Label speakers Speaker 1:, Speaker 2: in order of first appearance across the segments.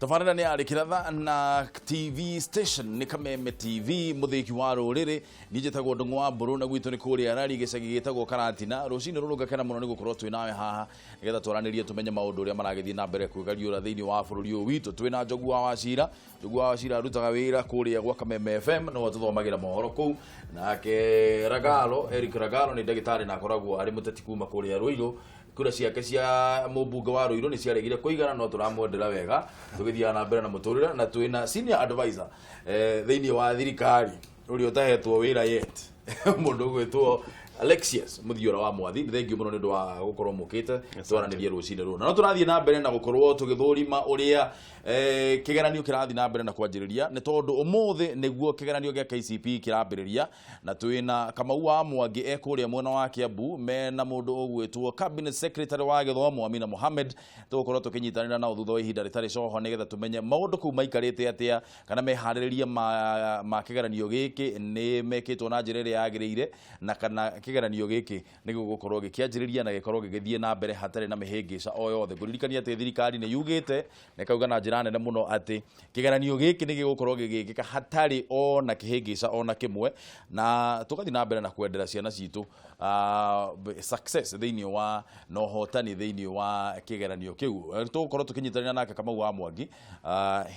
Speaker 1: Tabarĩra nĩ yarĩ kĩratha na TV station nĩ Kameme TV, mũthĩki wa rũrĩrĩ. Niĩ njĩtagwo Ndũng'ũ wa Mbũrũ na gwitũ nĩ kũrĩa Rari, gĩcagi gĩtagwo Karatina. Rũcinĩ rũrũ ngakena mũno nĩ gũkorwo twĩ nawe haha nĩgetha twaranĩrie, tũmenye maũndũ ũrĩa maragĩthiĩ na mbere kwĩgariũra thĩinĩ wa bũrũri ũyũ witũ. Twĩ na Njogu wa Wacira. Njogu wa Wacira arutaga wĩra kũrĩa gwa Kameme FM, no atũthomagĩra mohoro kũu. Nake Ragalo, Eric Ragalo, nĩ ndagĩtarĩ na akoragwo arĩ mũteti kuma kũrĩa Rũirũ. Kura ciake cia mũmbunge wa Rũirũ nĩ ciaregire kũigana, no tũramwendera wega tũgĩthiaga na mbere na mũtũrĩre. Na twĩna senior advisor thĩinĩ wa thirikari ũrĩa ũtahetwo wĩra yet, mũndũ ũgwĩtwo Alexius Mũthiora wa Mwathi. Nĩ thengiũ mũno nĩ ũndũ wa gũkorwo mũkĩte twaranĩrie rũcinĩ rũrũ. Na no tũrathiĩ na mbere na gũkorwo tũgĩthũrima ũrĩa kĩgeranio kĩrathiĩ na mbere na kwanjĩrĩria, nĩ tondũ ũmũthĩ nĩguo kĩgeranio gĩa KCPE kĩrambĩrĩria. Na twĩna Kamau wa Mwangi e kũrĩa mwena wa Kiambu mena mũndũ ũgwĩtwo cabinet secretary wa gĩthomo Amina Mohamed. Tũgũkorwo tũkĩnyitanĩra nao thutha wa ihinda rĩtarĩ coho nĩgetha tũmenye maũndũ kũu maikarĩte atĩa, kana meharĩrĩria ma kĩgeranio gĩkĩ nĩ mekĩtwo na njĩra ĩrĩa yagĩrĩire, na kana kĩgeranio gĩkĩ nĩ gĩgũkorwo gĩkĩanjĩrĩria na gĩkorwo gĩgĩthiĩ na mbere hatarĩ na mĩhĩngĩca o yothe. Ngũririkania atĩ thirikari nĩ yugĩte na ĩkauga na njĩra nene mũno atĩ kĩgeranio gĩkĩ nĩ gĩgũkorwo gĩgĩkĩka hatarĩ ona kĩhĩngĩca ona kĩmwe, na tũgathiĩ na mbere na kwendera ciana citũ success thĩinĩ wa na ũhotani thĩinĩ wa kĩgeranio kĩu. Tũgũkorwo tũkĩnyitanĩra nake Kamau wa Mwangi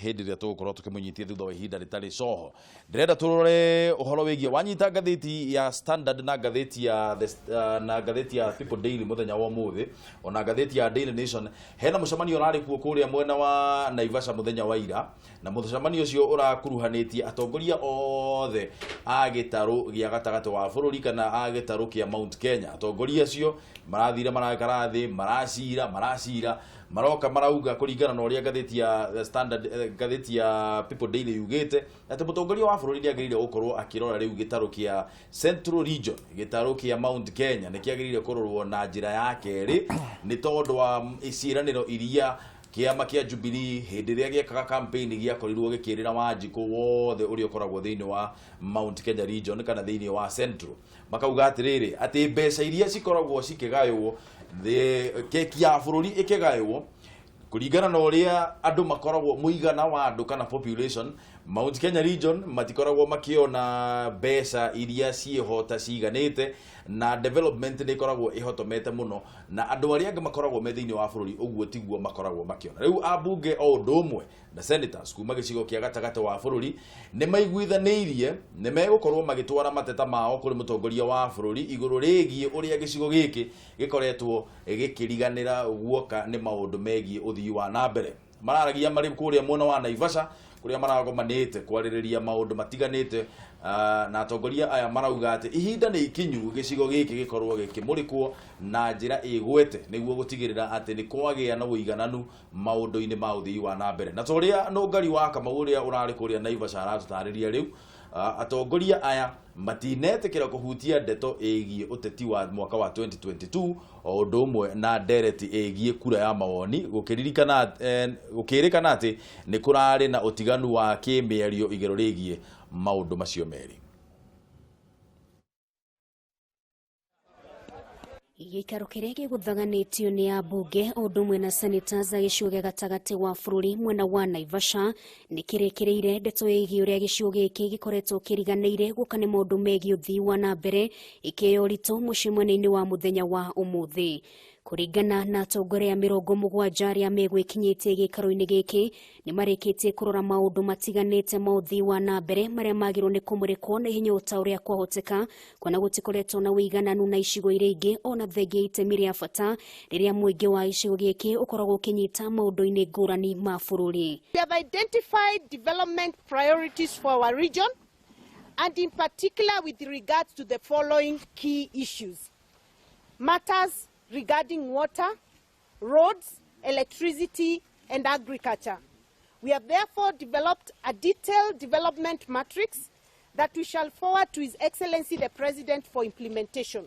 Speaker 1: hĩndĩ ĩrĩa tũgũkorwo tũkĩmũnyitia thutha wa ihinda rĩtarĩ coho. Ndĩrenda tũrore ũhoro wĩgiĩ wanyita ngathĩti ya Standard na ngathĩti ya na ngathĩti ya People Daily mũthenya wa ũmũthĩ, ona ngathĩti ya Daily Nation. Hena mũcemanio ũrarĩ kuo kũrĩa mwena wa Naivasha mũthenya wa ira, na mũcemanio ũcio ũrakuruhanĩtie atongoria othe a gĩtarũ gĩa gatagatĩ wa bũrũri kana a gĩtarũ kĩa Mount Kenya. Atongoria acio marathire, marakara thĩ, maracira maracira, maroka marauga kũringana na ũrĩa ngathĩti ya The Standard, ngathĩti ya People Daily yugĩte atĩ mũtongoria wa bũrũri nĩ agĩrĩire gũkorwo akĩrora rĩu gĩtarũ kĩa Central Region, gĩtarũ kĩa Mount Kenya nĩ kĩagĩrĩire kũrorwo na njĩra ya kerĩ, nĩ tondũ wa ciĩranĩro iria kĩama kĩa Jubilee hĩndĩ ĩrĩa gĩekaga campaign gĩakorirwo gĩkĩrĩra Wanjikũ wothe ũrĩa ũkoragwo thĩinĩ wa Mount Kenya Region kana thĩinĩ wa Central. Makauga atĩrĩrĩ, atĩ mbeca iria cikoragwo cikĩgaywo, keki ya bũrũri ĩkĩgaywo kũringana na ũrĩa andũ makoragwo, mũigana wa andũ kana population, Mount Kenya Region matikoragwo makĩona mbeca iria ciĩho ta ciganĩte, na development nĩ ĩkoragwo ĩhotomete mũno, na andũ arĩa angĩ makoragwo me thĩinĩ wa bũrũri ũguo tiguo makoragwo makĩona. Rĩu ambunge o ũndũ ũmwe na senators kuma gĩcigo kĩa gatagatĩ wa bũrũri nĩ maiguithanĩirie nĩ megũkorwo magĩtwara mateta mao kũrĩ mũtongoria wa bũrũri igũrũ rĩgiĩ ũrĩa gĩcigo gĩkĩ gĩkoretwo gĩkĩriganĩra guoka nĩ maũndũ megiĩ ũthii wa na mbere. Mararagia marĩ kũrĩa mwena wa Naivasha kũrĩa maragomanĩte kwarĩrĩria maũndũ matiganĩte, na atongoria aya marauga atĩ ihinda nĩ ikinyu gĩcigo gĩkĩ gĩkorwo gĩkĩmũrĩkwo na njĩra ĩgwete nĩguo gũtigĩrĩra atĩ nĩ kwagĩa na ũigananu maũndũ-inĩ ma ũthii wa na mbere. Na ta ũrĩa Nũngari wa Kamau ũrĩa ũrarĩ kũrĩa Naivasha aratũtarĩria rĩu, atongoria aya matinetĩkĩra kũhutia ndeto ĩgiĩ ũteti wa mwaka wa 2022 o ũndũ ũmwe na ndereti ĩgiĩ kura ya mawoni, gũkĩririkana gũkĩrĩkana atĩ nĩ kũrarĩ na ũtiganu wa kĩmĩario igũrũ rĩgiĩ maũndũ macio merĩ.
Speaker 2: Gĩikaro kĩrĩa gĩgũthaganĩtio nĩ ambunge o ũndũ ũmwe na senators a gĩcigo gĩa gatagatĩ wa bũrũri mwena wa Naivasha nĩ kĩrĩkĩrĩire ndeto ĩgiĩ ũrĩa gĩcigo gĩkĩ gĩkoretwo kĩriganĩire gũka nĩ maũndũ megiĩ ũthii wa na mbere ĩkĩoya ũritũ mũcemanio-inĩ wa mũthenya wa ũmũthĩ. Kũringana na atongoria 70 arĩa megwĩkinyĩtie gĩikaro-inĩ gĩkĩ, nĩ marĩkĩtie kũrora maũndũ matiganĩte ma ũthii wa na mbere marĩa magĩrĩirwo nĩ kũmũrĩkwo na ihenya o ta ũrĩa kwahoteka, kuona gũtikoretwo na ũigananu na icigo iria ingĩ, ona thengia itemi rĩa bata rĩrĩa mũingĩ wa gĩcigo gĩkĩ ũkoragwo ũkĩnyita maũndũ-inĩ ngũrani ma bũrũri.
Speaker 3: We have identified development priorities for our region, and in particular with regards to the following key issues. Matters regarding water, roads, electricity, and agriculture. We have therefore developed a detailed development matrix that we shall forward to His Excellency the President for implementation.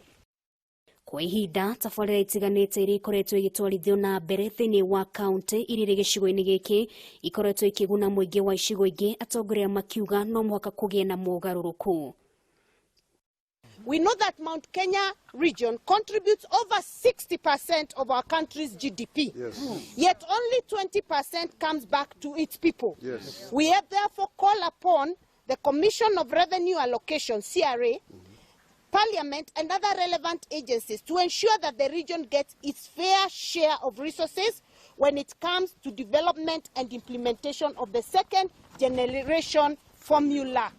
Speaker 2: Kwa ihinda tabarĩra itiganĩte iria ikoretwo igĩtwarithio na mbere thĩinĩ wa kaunti iria irĩ gĩcigo-inĩ gĩkĩ ikoretwo ikĩguna mũingĩ wa icigo ingĩ, atongoria makiuga no mũhaka kũgĩe na mogarũrũku.
Speaker 3: We know that Mount Kenya region contributes over 60% of our country's GDP.
Speaker 4: Yes.
Speaker 3: Yet only 20% comes back to its people.
Speaker 4: Yes.
Speaker 3: We have therefore called upon the Commission of Revenue Allocation, CRA, Parliament and other relevant agencies to ensure that the region gets its fair share of resources when it comes to development and implementation of the second generation formula.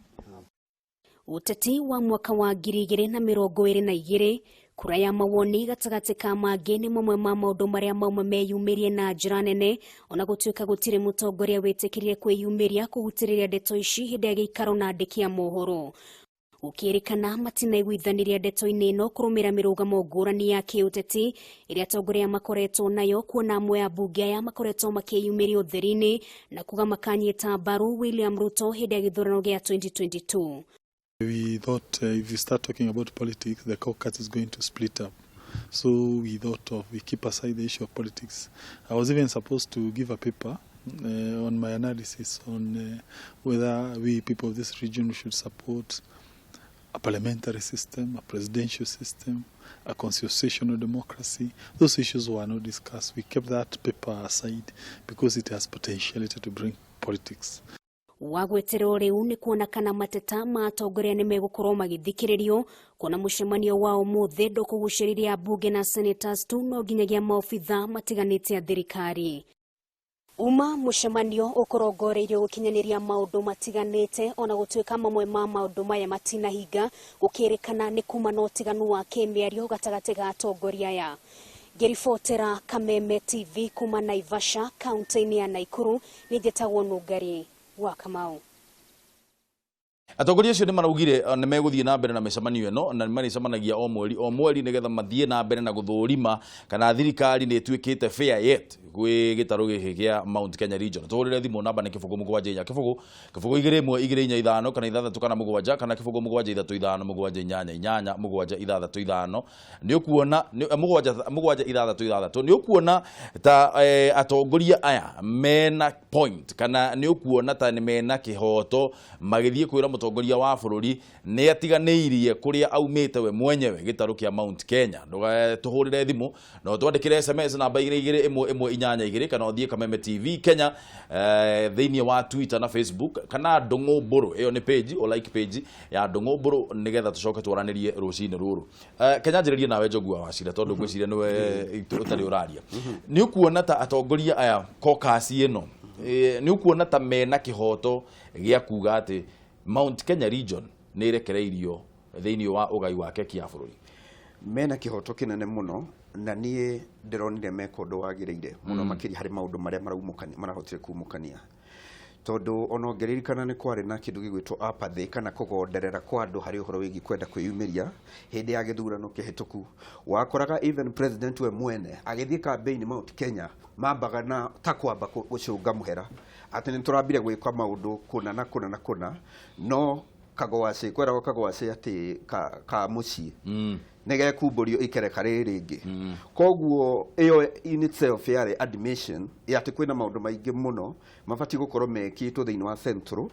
Speaker 2: Uteti wa mwaka wa 2022 kura ya mawoni gatagatĩ ka mangĩ nĩ mamwe ma maũndũ marĩa mauma meyumĩrie na njĩra nene ona gũtuĩka gũtirĩ mũtongoria wĩtĩkĩrire kwĩyumĩria kũhutĩrĩria ndeto ici hĩndĩ ya gĩikaro na andĩki a mohoro. Gũkĩrĩkana matinaiguithanirie ndeto-inĩ ĩno kũrũmĩra mĩrũgamo ngũrani ya kĩũteti ĩrĩa atongoria makoretwo nayo kuona amwe a mbunge aya makoretwo makĩyumĩria ũtheri-inĩ na kuga makanyita mbaru William Ruto hĩndĩ ya gĩthurano gĩa 2022.
Speaker 5: We thought if you start talking about politics, the caucus is going to split up. So we thought of, we keep aside the issue of politics. I was even supposed to give a paper on my analysis on whether we people of this region should support a parliamentary system, a presidential system, a constitutional democracy. Those issues were not discussed. We kept that paper aside because it has potentiality to bring politics.
Speaker 2: Wagweterwo riu ni kuona kana mateta ma atongoria ni megukorwo magithikiririo kuona mucemanio wa umuthi ndukuguciriria mbunge na senators tu no nginyagia maobitha matiganite a thirikari. Uma mucemanio ukorongoreirio gukinyaniria maundu matiganite ona gutuika mamwe ma maundu maya matinahinga gukirikana ni kuma na utiganu wa kimiario gatagati ga atongoria aya. Ngiribotera Kameme TV kuma Naivasha kaunti-ini ya Nakuru ni njĩtagwo Nungari wa Kamau.
Speaker 1: Atongoria acio nĩ maraugire nĩ megũthiĩ na mbere na mĩcemanio ĩno na nĩ marĩcemanagia o mweri nĩgetha mathiĩ na mbere na gũthũrima kana thirikari nĩ ĩtuĩkĩte fair yet gwĩ gĩtarũ gĩkĩ kĩa Mount Kenya region. Tũhũrĩre thimũ namba nĩ 0 7 4 0 0 2 1 2 4 5 kana 6 kana 7 kana 0 7 3 5 7 8 8 7 6 5 nĩ ũkuona 7 7 6 6 nĩ ũkuona ta atongoria aya mena point kana nĩ ũkuona ta mena kĩhoto magĩthiĩ kwĩra mũtongoria wa bũrũri nĩ atiganĩirie kũrĩa aumĩte we mwenyewe gĩtarũ kĩa Mount Kenya. Tũhũrĩre thimũ na ũtwandĩkĩre SMS namba 2 2 1 1 8 2 kana ũthiĩ Kameme TV Kenya thĩinĩ wa Twitter na Facebook kana Ndung'u Mburu, ĩyo nĩ page o like page ya Ndung'u Mburu nĩgetha tũcoke twaranĩrie rũcinĩ rũrũ. Kenya njĩrĩrie nawe Njogua wa Cira tondũ ngwĩciria nĩwe ũtarĩ ũraria. Nĩ ũkuona ta atongoria aya caucus ĩno nĩ ũkuona ta mena kĩhoto gĩa kuga atĩ Mount Kenya region nĩ ĩrekereirio thĩinĩ wa ũgai wake kĩa bũrũri?
Speaker 4: Mena kĩhoto kĩnene mũno na niĩ ndĩronire meka ũndũ wagĩrĩire mũno makĩria harĩ maũndũ marĩa maraumũkania marahotire kumũkania tondũ ona ũngĩririkana nĩ kwarĩ na kĩndũ gĩgwĩtwo apathy kana kũgonderera kwa andũ harĩ ũhoro wĩgiĩ kwenda kwĩyumĩria hĩndĩ ya gĩthurano kĩhĩtũku. Wakoraga even president we mwene agĩthiĩ campaign Mount Kenya mambaga na ta kwamba gũcũnga mũhera atĩ nĩ tũrambire gwĩka maũndũ kũna na kũna na kũna no kagwacĩ kweragwo kagwacĩ atĩ ka mũciĩ nĩ gekumbũrio ikereka rĩrĩ rĩngĩ. Koguo ĩyo in itself yarĩ admission ya atĩ kwĩna maũndũ maingĩ mũno mabatiĩ gũkorwo mekĩtwo thĩinĩ wa central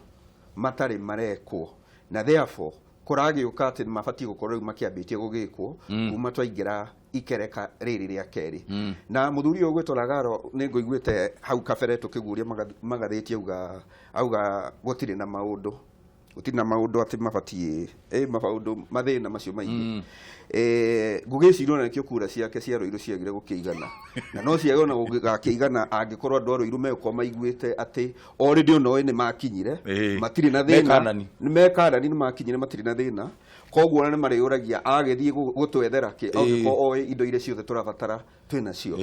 Speaker 4: matarĩ marekwo na therefore kũragĩũka atĩ mabatiĩ gũkorwo rĩu makĩambĩtie gũgĩkwo kuma twaingĩra ikereka rĩrĩ rĩa kerĩ. Na mũthuri ũyũ ũgwĩtwo Lagaro nĩ ngũiguĩte hau kabere tũkĩguria magathĩti auga gũtirĩ na maũndũ gũtirĩ na maũndũ atĩ mabatiĩ maũndũ mathĩna macio maingĩ. Ngũgĩciria ona nĩkĩo kura ciake cia Ruiru ciagire gũkĩigana na no ciage ona gũgakĩigana angĩkorwo andũ a Ruiru megũkorwo maiguĩte atĩ already ona oĩ nĩ makinyire matirĩ na thĩna nĩ mekanani nĩ makinyire matirĩ na thĩna koguo ona nĩ marĩũragia agĩthiĩ gũtwethera kĩ angĩkorwo oĩ indo iria ciothe tũrabatara twĩ nacio.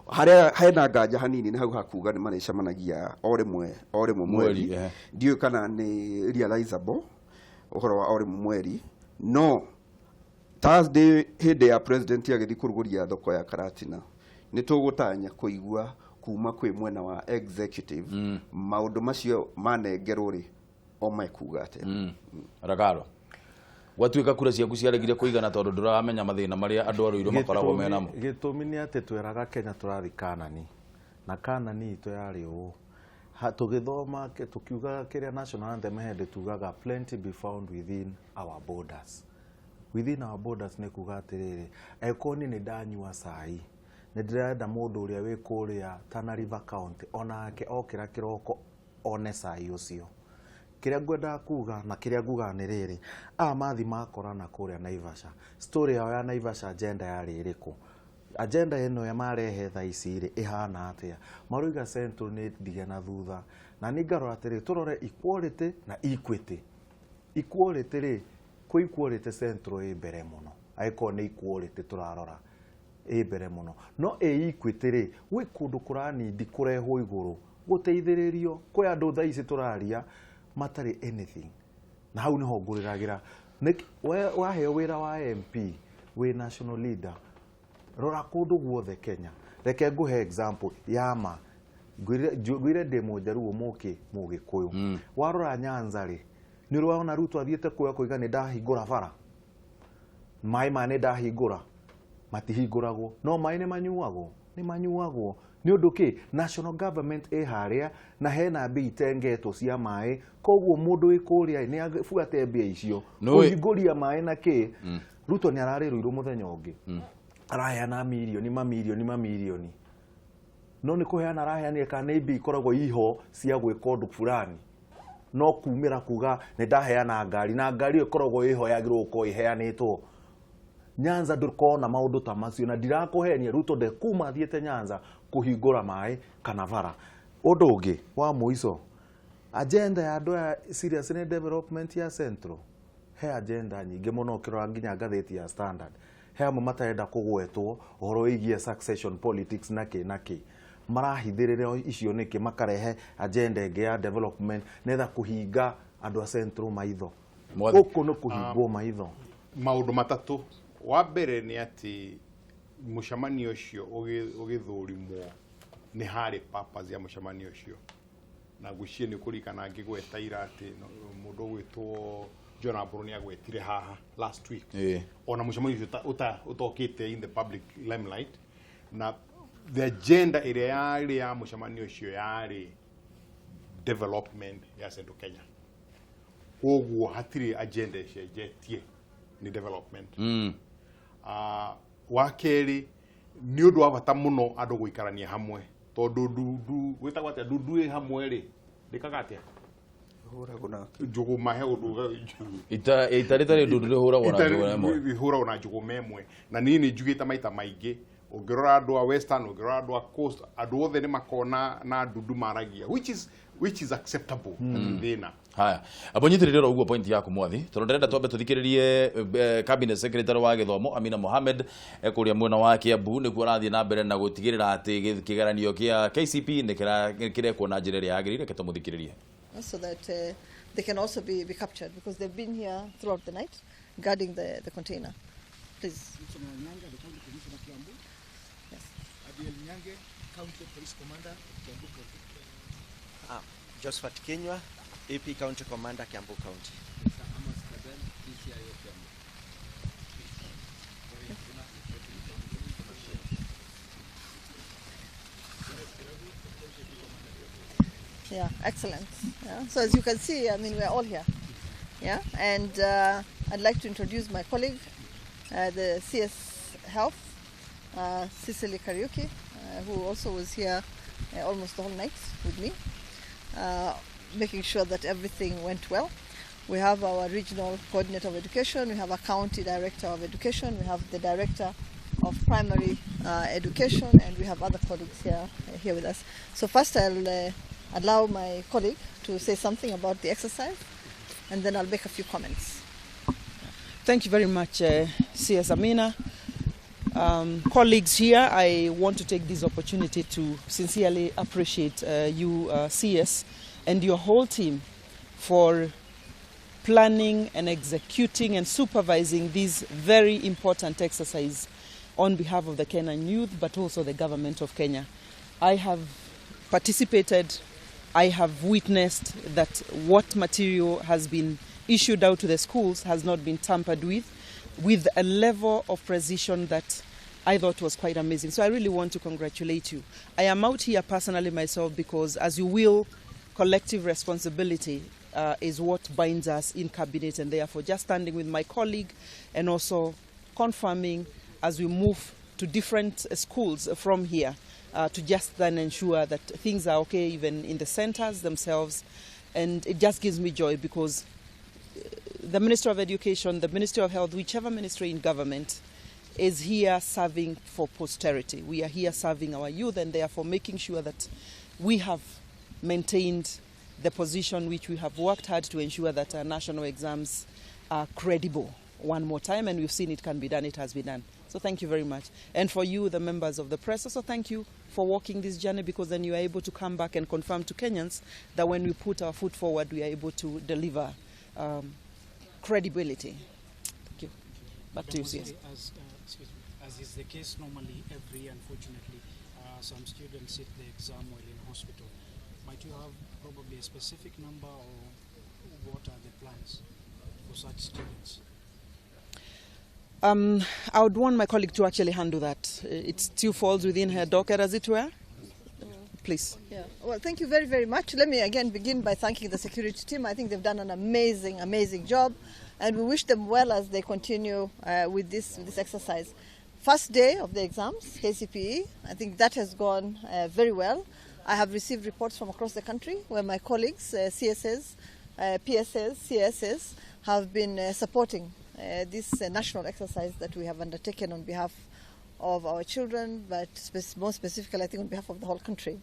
Speaker 4: Harĩa hena nganja hanini nĩ hau hakuga nĩ marĩcemanagia o rĩmwe mweri ndiũĩ kana nĩ realizable ũhoro wa o rĩmwe mweri no Thursday hĩndĩ ya president agĩthiĩ kũrugũria thoko ya Karatina nĩ tũgũtanya kũigua kuma kwĩ mwena wa executive maũndũ macio manengerwo rĩ o mekuga atĩa.
Speaker 1: Ragaro gwatuĩka kura ciaku ciaregire kũigana tondũ ndũramenya mathĩna marĩa andũ a Ruiru makoragwo menamo.
Speaker 6: Gĩtũmi nĩ atĩ tweraga Kenya tũrathiĩ Kanani na Kanani itũ yarĩ ũũ tũgĩthoma tũkiuga kĩrĩa national anthem hĩndĩ tugaga plenty be found within our borders. Within our borders nĩ kuga atĩrĩrĩ, angĩkorwo niĩ nĩ ndanyua cai, nĩ ndĩrenda mũndũ ũrĩa wĩ kũrĩa Tana River County onake okĩra kĩroko one cai ũcio. Kĩrĩa ngwendaga kuga na kĩrĩa ngugaga nĩ rĩrĩ, aya mathi makorana kũrĩa Naivasha, story yao ya Naivasha agenda yarĩ ĩrĩkũ? Agenda ĩno ya marehe thaa ici rĩ, ĩhana atĩa? Maroiga Central nĩ ndige na thutha, na niĩ ngarora atĩrĩ, tũrore equality na equity. Equality rĩ, kwĩ equality Central ĩ mbere mũno, angĩkorwo nĩ equality tũrarora ĩ mbere mũno, no ĩ equity rĩ, gwĩ kũndũ kũranindi kũrehwo igũrũ gũteithĩrĩrio. Kwĩ andũ thaa ici tũraria matarĩ anything, na hau nĩho ngũrĩragĩra. Waheo wĩra wa MP wĩ national leader, rora kũndũ guothe Kenya. Reke ngũhe example ya ma, ngwĩre ndĩ mũnjaruo mũkĩ mũgĩkũyũ. Warora Nyanza rĩ, nĩ ũrona Ruto athiĩte kuoya koiga nĩ ndahingũra bara, maĩ maya nĩ ndahingũra, matihingũragwo, no maĩ nĩ manyuagwo, nĩ manyuagwo. Nĩ ũndũ kĩ national government ĩ harĩa na hena mbia itengetwo cia maĩ, koguo mũndũ wĩ kũrĩa nĩ abuate mbia icio kũhingũria maĩ na kĩ. Ruto nĩ ararĩrũirwo mũthenya ũngĩ, araheana mirioni mamirioni mamirioni, no nĩ kũheana araheanire kana nĩ mbia ikoragwo iho cia gwĩka ũndũ fulani, no kumĩra kuga nĩ ndaheana ngari, na ngari ĩyo ĩkoragwo ĩho yagĩrĩirwo gũkorwo ĩheanĩtwo. Nyanza ndũkona maũndũ ta macio, na ndirakũhenia, Ruto ndekuma athiĩte Nyanza kũhingũra maĩ kana bara. Ũndũ ũngĩ wa mũico, agenda ya andũ aya serious nĩ development ya Central. He agenda nyingĩ mũno ũkĩrora nginya ngathĩti ya Standard, he amwe matarenda kũgwetwo ũhoro wĩgiĩ succession politics na kĩ na kĩ, marahithĩrĩra icio nĩkĩ, makarehe agenda ĩngĩ ya development nĩgetha kũhinga andũ a Central maitho. Gũkũ nĩ kũhingwo maitho.
Speaker 7: Maũndũ matatũ. Wa mbere nĩ atĩ mũcemanio ũcio ũgĩthũrimwo nĩ harĩ purpose ya mũcemanio ũcio, na ngwĩciria nĩ ũkũririkana ngĩgweta ira atĩ mũndũ ũgwĩtwo John Ambũrũ nĩ agwetire haha last week, ona mũcemanio ũcio ũtokĩte in the public limelight, na the agenda ĩrĩa yarĩ ya mũcemanio ũcio yarĩ development ya Central Kenya. Koguo hatirĩ agenda ĩcenjetie, nĩ development. Wa kerĩ, nĩ ũndũ wa bata mũno andũ gũikarania hamwe, tondũ ndundu gwĩtagwo atĩa, ndundu ĩ hamwe rĩ, ndĩkaga atĩa?
Speaker 4: Hũragwo na
Speaker 7: njũgũma, he ũndũ
Speaker 1: Ita rĩtarĩ ndundu rĩhũragwo na njũgũma ĩmwe.
Speaker 7: Rĩhũragwo na njũgũma ĩmwe. Na niĩ nĩ njugĩte maita maingĩ, ũngĩrora andũ a Western, ũngĩrora andũ a Coast, andũ othe nĩ makona na ndundu maragia, which is acceptable, hatirĩ thĩna.
Speaker 1: Haya, abo nyitĩrĩre oro ũguo point yaku Mwathi, tondũ ndĩrenda twambe tũthikĩrĩrie cabinet secretary wa gĩthomo Amina Mohamed kũrĩa mwena wa Kiambu, nĩkuo arathiĩ na mbere na gũtigĩrĩra atĩ kĩgeranio kĩa KCP nĩ kĩrekwo na njĩra ĩrĩa yagĩrĩire. Reke tũmũthikĩrĩrie.
Speaker 8: So that they can also be captured, because they've been here throughout the night guarding the container. Please. Yes.
Speaker 9: Abiel Nyange, County Police Commander, Kiambu County.
Speaker 10: Josephat Kinyua, AP County Commander, Kiambu County.
Speaker 9: Mr. Amos Kabel, DCIO Kiambu.
Speaker 8: Yeah, excellent. Yeah. So as you can see, I mean, we're all here. Yeah, and I'd like to introduce my colleague, the CS Health, Cecily Kariuki, who also was here almost the whole night with me, making sure that everything went well. We have our regional coordinator of education, we have a county director of education, we have the director of primary education, and we have other colleagues here with us. So first I'll allow my colleague to say something about the exercise, and then I'll make a few comments.
Speaker 11: Thank you very much, CS Amina. Colleagues here, I want to take this opportunity to sincerely appreciate you, CS, and your whole team for planning and executing and supervising this very important exercise on behalf of the Kenyan youth, but also the government of Kenya. I have participated, I have witnessed that what material has been issued out to the schools has not been tampered with a level of precision that I thought was quite amazing. So I really want to congratulate you. I am out here personally myself because, as you will, collective responsibility. is what binds us in cabinet, and therefore just standing with my colleague and also confirming as we move to different schools from here to just then ensure that things are okay even in the centers themselves. And it just gives me joy because the Minister of Education, the Ministry of Health, whichever ministry in government is here serving for posterity. We are here serving our youth and therefore making sure that we have maintained the position which we have worked hard to ensure that our national exams are credible one more time, and we've seen it can be done, it has been done. So thank you very much. And for you, the members of the press, also thank you for walking this journey, because then you are able to come back and confirm to Kenyans that when we put our foot forward, we are able to deliver credibility. Thank you. Back to you, CS.
Speaker 12: As is the case normally every year, unfortunately, some students sit the exam while in hospital. Might you have probably a specific number, or what are the plans for such students?
Speaker 11: I would want my colleague to actually handle that. It still falls within her docket, as it were. Please.
Speaker 8: Yeah. Well, thank you very, very much. Let me again begin by thanking the security team. I think they've done an amazing, amazing job, and we wish them well as they continue with this exercise. First day of the exams, KCPE, I think that has gone very well. I have received reports from across the country where my colleagues, CSS, PSS, CSS, have been supporting this national exercise that we have undertaken on behalf of our children, but more specifically, I think, on behalf of the whole country.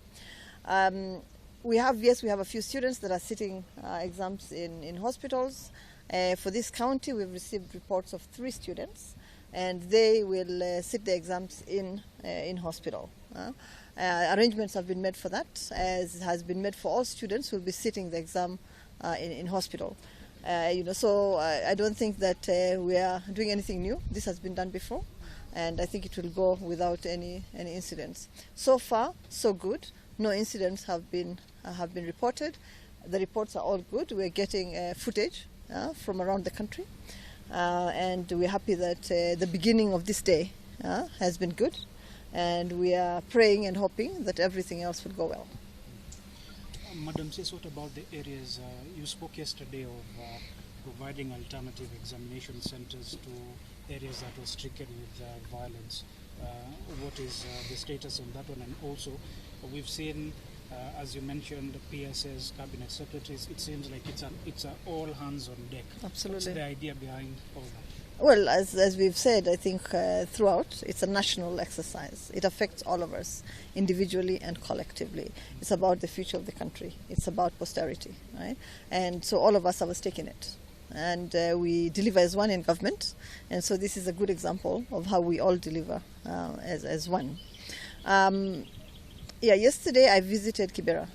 Speaker 8: We have a few students that are sitting exams in hospitals. For this county, we've received reports of 3 students, and they will sit the exams in hospital. Arrangements have been made for that, as has been made for all students who will be sitting the exam in hospital. So I don't think that we are doing anything new. This has been done before, and I think it will go without any incidents. So far, so good. No incidents have been reported. The reports are all good. We're getting footage from around the country, and we're happy that the beginning of this day has been good, and we are praying and hoping that everything else will go well.
Speaker 12: Madam Sis, what about the areas? You spoke yesterday of providing alternative examination centers to areas that were stricken with violence. What is the status on that one? And also, we've seen, as you mentioned, PSS, cabinet secretaries. It seems like it's a all hands on deck.
Speaker 8: Absolutely.
Speaker 12: What's the idea behind all that?
Speaker 8: Well, as we've said, I think throughout, it's a national exercise. It affects all of us, individually and collectively. It's about the future of the country. It's about posterity, right? And so all of us have a stake in it. And we deliver as one in government. And so this is a good example of how we all deliver as one. Yesterday I visited Kibera.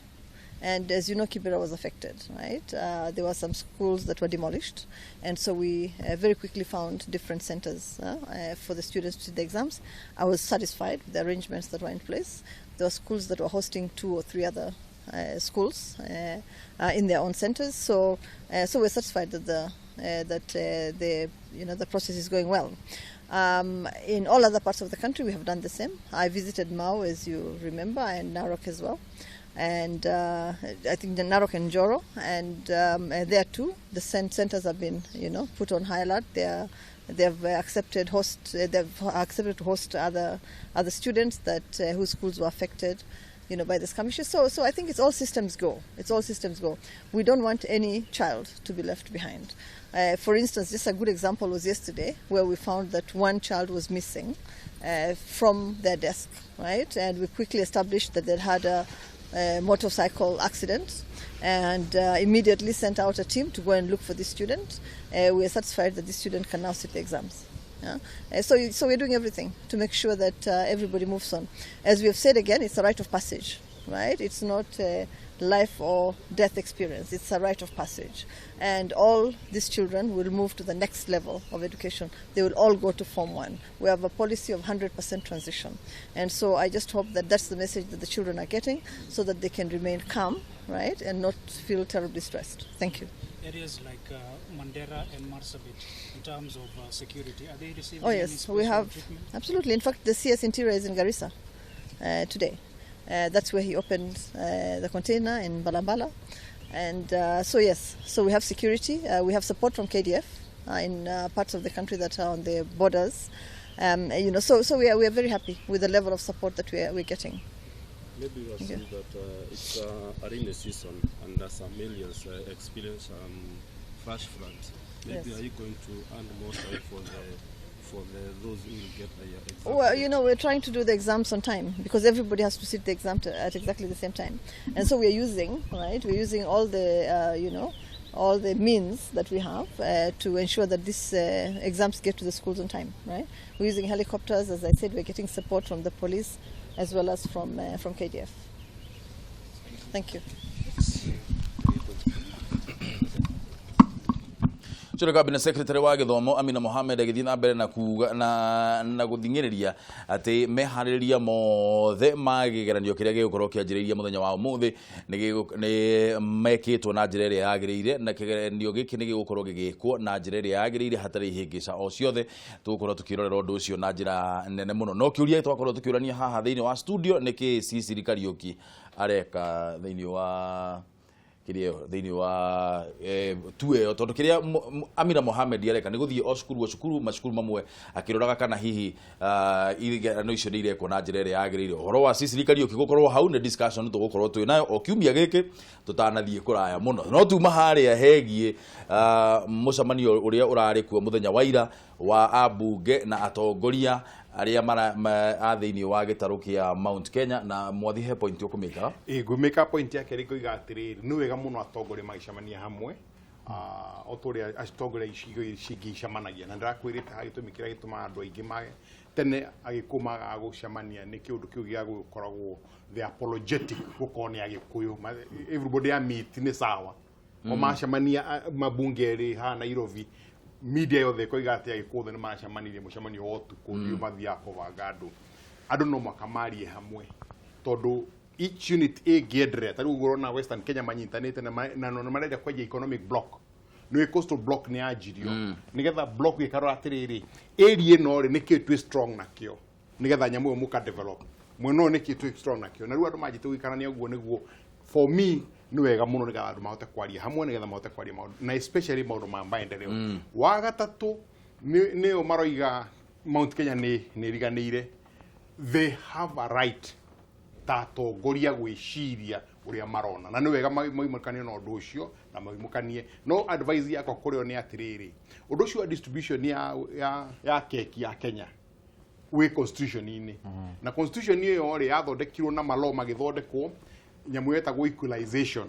Speaker 8: And as you know, Kibera was affected, right? There were some schools that were demolished. And so we very quickly found different centers for the students to sit the exams. I was satisfied with the arrangements that were in place. There were schools that were hosting 2 or 3 other schools in their own centers. So, so we're satisfied that the process is going well. In all other parts of the country, we have done the same. I visited Mau, as you remember, and Narok as well. And I think the Narok and Njoro, and there too, the centers have been, put on high alert. They've accepted to host other students that whose schools were affected, by the skirmishes. So I think it's all systems go. It's all systems go. We don't want any child to be left behind. For instance, just a good example was yesterday, where we found that one child was missing from their desk, right? And we quickly established that they'd had a motorcycle accident, and immediately sent out a team to go and look for this student. We are satisfied that this student can now sit the exams. Yeah? So we're doing everything to make sure that everybody moves on. As we have said again, it's a rite of passage, right? It's not a life or death experience. It's a rite of passage. And all these children will move to the next level of education. They will all go to Form 1. We have a policy of 100% transition. And so I just hope that that's the message that the children are getting, so that they can remain calm, right, and not feel terribly stressed. Thank you.
Speaker 12: Areas like Mandera and Marsabit, in terms of security, are they receiving
Speaker 8: Oh, yes,
Speaker 12: any
Speaker 8: we have,
Speaker 12: treatment?
Speaker 8: Absolutely. In fact, the CS Interior is in Garissa today. That's where he opened the container in Balambala. And so yes, so we have security, we have support from KDF in parts of the country that are on the borders. So we are very happy with the level of support that we're getting.
Speaker 13: Maybe you have seen that it's a rainy season and some millions experience flash floods. Maybe
Speaker 8: Yes.
Speaker 13: Are you going to earn more time for those who will get their exam?
Speaker 8: Well, you know, we're trying to do the exams on time because everybody has to sit the exam at exactly the same time, and so we're using, right? We're using all the, all the means that we have to ensure that these exams get to the schools on time, right? We're using helicopters, as I said. We're getting support from the police as well as from KDF. Thank you.
Speaker 1: Cure Cabinet Secretary wa gĩthomo Amina Mohamed agĩthiĩ na mbere na kuga na gũthing'ĩrĩria atĩ meharĩrĩria mothe ma kĩgeranio kĩrĩa gĩgũkorwo kĩanjĩrĩirie mũthenya wa ũmũthĩ nĩ mekĩtwo na njĩra ĩrĩa yagĩrĩire, na kĩgeranio gĩkĩ nĩ gĩgũkorwo gĩgĩkwo na njĩra ĩrĩa yagĩrĩire hatarĩ ihĩngĩca o ciothe. Tũgũkorwo tũkĩrorera ũndũ ũcio na njĩra nene mũno. No kĩũria twakorwo tũkĩũrania haha thĩinĩ wa studio nĩ kĩ Cecily Kariũki areka thĩinĩ wa kiria thĩinĩ wa tu ĩyo, tondũ kĩrĩa Amina Mohamed areka nĩ gũthiĩ o cukuru o cukuru macukuru mamwe akĩroraga kana hihi igeranio icio nĩ irekwo na njĩra ĩrĩa yagĩrĩire. Ũhoro wa Cecily Kariũki gũkorwo hau nĩ discussion tũgũkorwo twĩ nayo o kiumia gĩkĩ tũtanathiĩ kũraya mũno. No tuma harĩa hegiĩ mũcemanio ũrĩa ũrarĩ kuo mũthenya wa ira wa ambunge na atongoria arĩa a thĩinĩ wa gĩtarũ kĩa Mount Kenya, na mwathi he point ũkũmĩka.
Speaker 7: Ngũmĩka point ya kerĩ ngoiga atĩrĩrĩ, nĩ wega mũno atongoria magĩcemania hamwe, o ta ũrĩa atongoria icigo cingĩ icemanagia, na ndĩrakwĩrĩte haha gĩtũmi kĩrĩa gĩtũmaga andũ aingĩ mage tene Agĩkũyũ magaga gũcemania nĩ kĩũndũ kĩu gĩa gũkoragwo the apologetic gũkorwo nĩ Agĩkũyũ, everybody ya meet nĩ sawa, o macemania mabunge erĩ haha Nairobi, media yothe ĩkoiga atĩ Agĩkũyũ othe nĩ macemanirie mũcemanio wa ũtukũ, ndio mathiaga kũbanga andũ. Andũ no mũhaka marie hamwe tondũ each unit ĩngĩenderea, ta rĩu ũguo ũrona Western Kenya manyitanĩte na nĩ marenda kwenja economic block, nĩ coastal block nĩ yanjirio, nĩgetha block ĩkarora atĩrĩrĩ, area ĩno rĩ nĩkĩĩ twĩ strong nakĩo, nĩgetha nyamũ ĩyo mũka develop mwena ũyũ nĩkĩĩ twĩ strong nakĩo. Na rĩu andũ manjĩte gũikarania ũguo nĩguo for me nĩ wega mũno, nĩgetha andũ mahote kwaria hamwe, nĩgetha mahote kwaria maũndũ na especially maũndũ ma maendeleo. Wa gatatũ nĩyo maroiga Mount Kenya nĩ ĩriganĩire, they have a right ta atongoria gwĩciria ũrĩa marona, na nĩ wega moimũkanie na ũndũ ũcio na moimũkanie. No advice yakwa kũrĩ o nĩ atĩrĩrĩ, ũndũ ũcio wa distribution ya keki ya Kenya wĩ constitution-inĩ, na constitution ĩyo rĩ yathondekirwo na malaw magĩthondekwo nyamũ yetagwo equalization,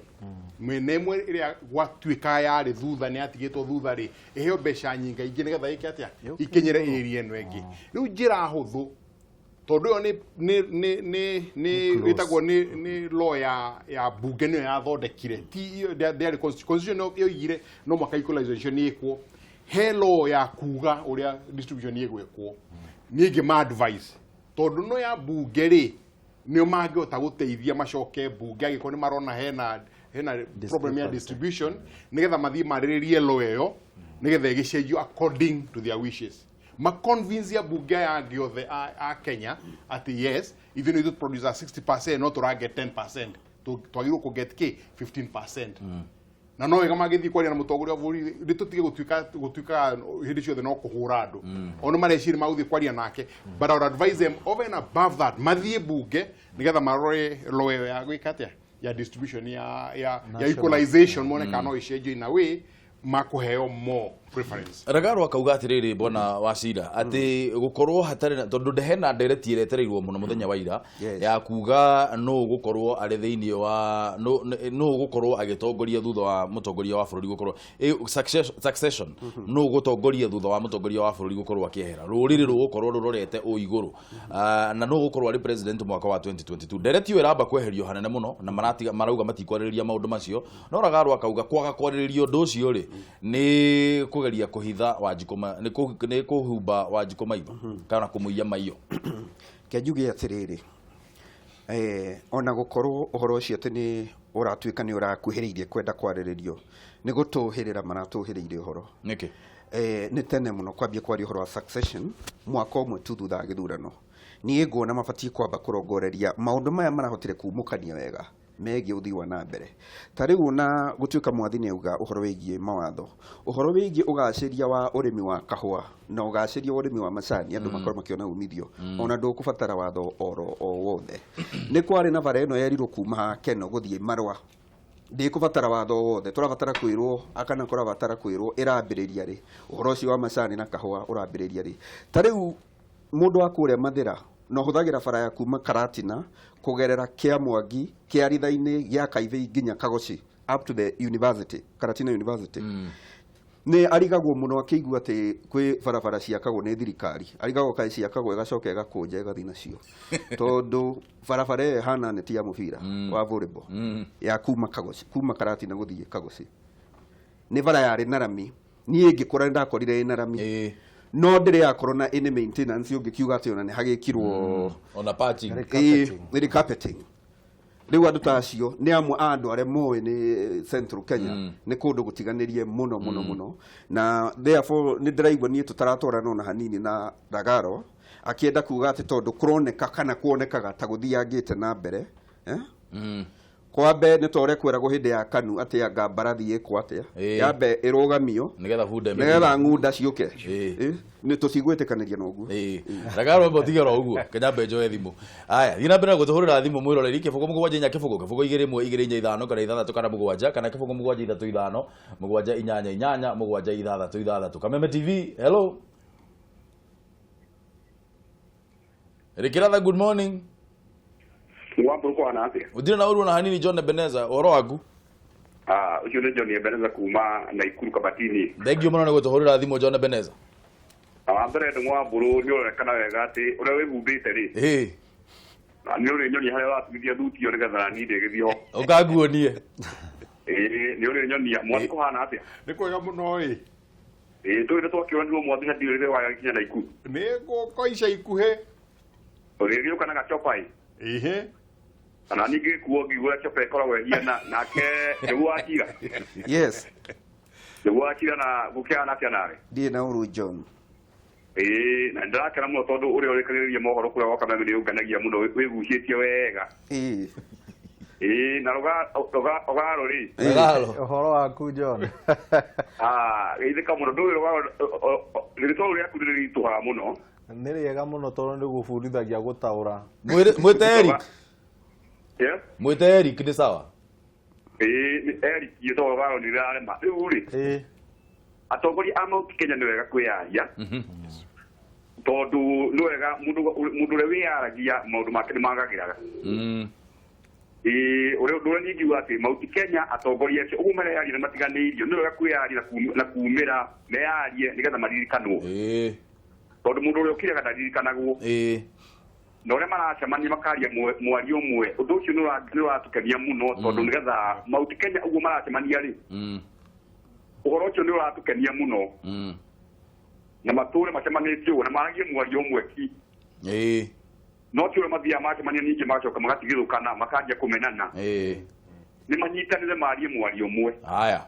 Speaker 7: mwena ĩmwe ĩrĩa gwatuĩka yarĩ thutha nĩ yatigĩtwo thutha rĩ ĩheo mbeca nyingaingĩ nĩgetha ĩke atĩa ikinyĩre area ĩno ĩngĩ. Rĩu njĩra hũthũ tondũ ĩyo nĩ ĩtagwo nĩ law ya bunge nĩyo yathondekire, ti ndĩarĩ constitution yoigire no mũhaka equalization ĩkwo, he law ya kuga ũrĩa distribution ĩgwĩkwo. Niĩ ngĩma advice tondũ no ya bunge rĩ nĩo mangĩhota gũteithia macoke bunge angĩkorwo nĩ marona hena problem ya distribution, nĩgetha mathiĩ marĩrĩrie law ĩyo nĩgetha ĩgĩcenjio according to their wishes, maconvince bunge aya angĩ othe a Kenya atĩ yes, ithuĩ nĩ ithuĩ producer 60% no tũraget 10%, twagĩrĩirwo kũget kĩ 15%. Na no wega magĩthiĩ kwaria na mũtongoria wa bũrũri nĩ tũtige gũtuĩka hĩndĩ ciothe no kũhũra andũ, ono mareciria magũthiĩ kwaria nake, but I would advise them over and above that mathiĩ bunge nĩgetha marore law ĩyo ya gwĩka atĩa ya distribution ya equalization, mone kana no ĩcenjio in a way makuheo more preference.
Speaker 1: Ragaro akauga atiriri bwana Wacira ati gukorwo hatari tondu ndehena ndereti iretereirwo muno muthenya wa ira ya kuga no gukorwo ari thiini wa no gukorwo agitongoria thutha wa mutongoria wa bururi gukorwo succession no gutongoria thutha wa mutongoria wa bururi gukorwo akiehera ruriri rugukorwo rurorete o iguru na no gukorwo ari president mwaka wa 2022. Ndereti iyo iramba kweherio hanene muno na maratiga marauga matikwariria maundu macio no Ragaro akauga kwaga kwariria undu ucio ri ni kugeria kuhitha Wanjikũ ni kuhumba Wanjikũ maitho kana kumuiya maiyo.
Speaker 4: Ke njuge atiriri, ona gukorwo uhoro ucio ati ni uratuika ni urakuhiriirie kwenda kwariririo ni gutuhirira maratuhiriire uhoro
Speaker 1: niki
Speaker 4: ni tene muno kwambia kwaria uhoro wa succession mwaka umwe tu thutha wa githurano. Niĩ nguona mabatie kwamba kurongoreria maundu maya marahotire kumukania wega Megiĩ ũthii wa na mbere. Ta rĩu ona gũtuĩka mwathi nĩ auga ũhoro wĩgiĩ mawatho, ũhoro wĩgiĩ ũgacĩria wa ũrĩmi wa kahũa na ũgacĩria wa ũrĩmi wa macani, andũ makorwo makĩona umithio, ona ndũkũbatara watho oro o wothe. Nĩ kwarĩ na bara ĩno yerirwo kuma Keno gũthiĩ Marwa, ndĩkũbatara watho wothe, tũrabatara kwĩrwo akana kũrabatara kwĩrwo ĩrambĩrĩria rĩ, ũhoro ũcio wa macani na kahũa ũrambĩrĩria rĩ. Ta rĩu mũndũ wa kũrĩa Mathĩra na ũhũthagĩra bara ya kuma Karatina kũgerera Kĩamwangi, Kĩaritha-inĩ, gĩa Kaithĩ nginya Kagoci up to the university, Karatina University, nĩ arigagwo mũno akĩigua atĩ kwĩ barabara ciakagwo nĩ thirikari. Arigagwo kaĩ ciakagwo ĩgacoka ĩgakũnja ĩgathiĩ nacio, tondũ barabara ĩyo ĩhana neti ya mũbira wa volleyball ya kuma Kagoci, kuma Karatina gũthiĩ Kagoci. Nĩ bara yarĩ na rami, niĩ ngĩkũra nĩ ndakorire ĩna rami, no ndĩrĩ yakorwo na any maintenance ũngĩkiuga atĩ ona nĩ hagĩkirwo
Speaker 1: ona patching.
Speaker 4: Ĩĩ, nĩ recarpeting. Rĩu andũ ta acio nĩ amwe a andũ arĩa moĩ nĩ Central Kenya nĩ kũndũ gũtiganĩrie mũno mũno mũno, na therefore nĩ ndĩraigua niĩ tũtaratwarana ona hanini na Ragaro akĩenda kuga atĩ tondũ kũroneka kana kuonekaga ta gũthiangĩte na mbere, eh? Kwambe nĩ ta ũrĩa kweragwo hĩndĩ ya KANU atĩ anga mbarathi ĩkwo atĩa, yambe ĩrũgamio
Speaker 1: nĩgetha bunda
Speaker 4: nĩgetha ng'unda ciũke. Nĩ tũcigwĩtĩkanĩria na ũguo.
Speaker 1: Ragaro mbo tige ro ũguo, kenya mbe njoe thimũ. Aya, thiĩ na mbere na gũtũhũrĩra thimũ mwĩroreri, 0 7 4 0 0 2 1 2 4 5 kana 6 kana 7 kana 0 7 3 5 7 8 8 7 6 6. Kameme TV, hello. Rikiratha, good morning.
Speaker 14: Wambũrũ kũhana atĩa?
Speaker 1: Ũtirĩ na ũru ona hanini. John Ebeneza, ũhoro waku?
Speaker 14: Ah, ũcio nĩ John Ebeneza kuma Naikuru Kabatini.
Speaker 1: Thank you mũno nĩ gũtũhũrĩra thimũ, John Ebeneza.
Speaker 14: Na wa mbere, Ndũng'ũ wa Mbũrũ, nĩ ũronekana wega atĩ ũrĩa wĩhumbĩte rĩ, na nĩ ũrĩ nyonia harĩa ũratumithia thuti ĩyo nĩgetha niĩ ndĩgĩthiĩ ho.
Speaker 1: Ũkanguonie.
Speaker 14: Ĩĩ, nĩ ũrĩ nyonia. Mwathi kũhana atĩa?
Speaker 7: Nĩ kwega mũno ĩ.
Speaker 14: Ĩĩ, tũĩ nĩ twakĩonirwo mwathi na ndiũĩ rĩrĩa wagĩkinya Naikuru.
Speaker 7: Nĩ ngũka ica ikuhĩ.
Speaker 14: Ũrĩgĩũka na gacopa ĩ?
Speaker 7: Ĩhĩ.
Speaker 14: Kana ningĩ gĩkuo ngĩigua copa ĩkoragwo ĩhiana nake nĩguo wakira.
Speaker 4: Yes.
Speaker 14: Nĩguo wakira, na gũkĩhana atĩa nawe?
Speaker 4: Ndirĩ na ũru, John.
Speaker 14: Ĩĩ, na ndĩrakena mũno tondũ ũrĩa ũrĩkanĩrĩria mohoro kũrĩa gwa Kameme nĩ ũngenagia mũno, wĩgucĩtie wega. Ĩĩ, na rũgaro rĩ.
Speaker 6: Ũhoro waku, John?
Speaker 14: Ah, geithĩka mũno. Ndũĩ rũgaro, rĩtwa rĩu rĩaku nĩ rĩritũhaga mũno.
Speaker 6: Nĩ rĩega mũno tondũ nĩ gũbundithagia gũtaũra.
Speaker 1: Mwĩte Eric.
Speaker 14: Yes.
Speaker 1: Mwĩte Eric nĩ sawa.
Speaker 14: Ĩĩ, nĩ Eric yĩtagwo rũgaro nĩ rĩrarema rĩu rĩ. Atongoria a Mount Kenya nĩ wega kwĩyaria, tondũ nĩ wega mũndũ ũrĩa wĩyaragia maũndũ make nĩ magagĩraga. Ĩĩ, ũrĩa ũndũ ũrĩa niĩ ingiuga atĩ Mount Kenya atongoria acio ũguo mareyaria nĩ matiganĩirio, nĩ wega kwĩyaria na kumĩra meyarie nĩgetha maririkanwo, tondũ mũndũ ũrĩa ũkiraga ndaririkanagwo. Na ũrĩa maracemania makaria mwario ũmwe, ũndũ ũcio nĩ ũratũkenia mũno, tondũ nĩgetha Mount Kenya ũguo maracemania rĩ, ũhoro ũcio nĩ ũratũkenia mũno, na matũre macemanĩtie ũguo na maragie mwario ũmwe ki. No ti ũrĩa mathiaga macemania ningĩ magacoka magatigithũkana makanjia kũmenana. Nĩ manyitanĩre marie mwario ũmwe.
Speaker 1: Haya.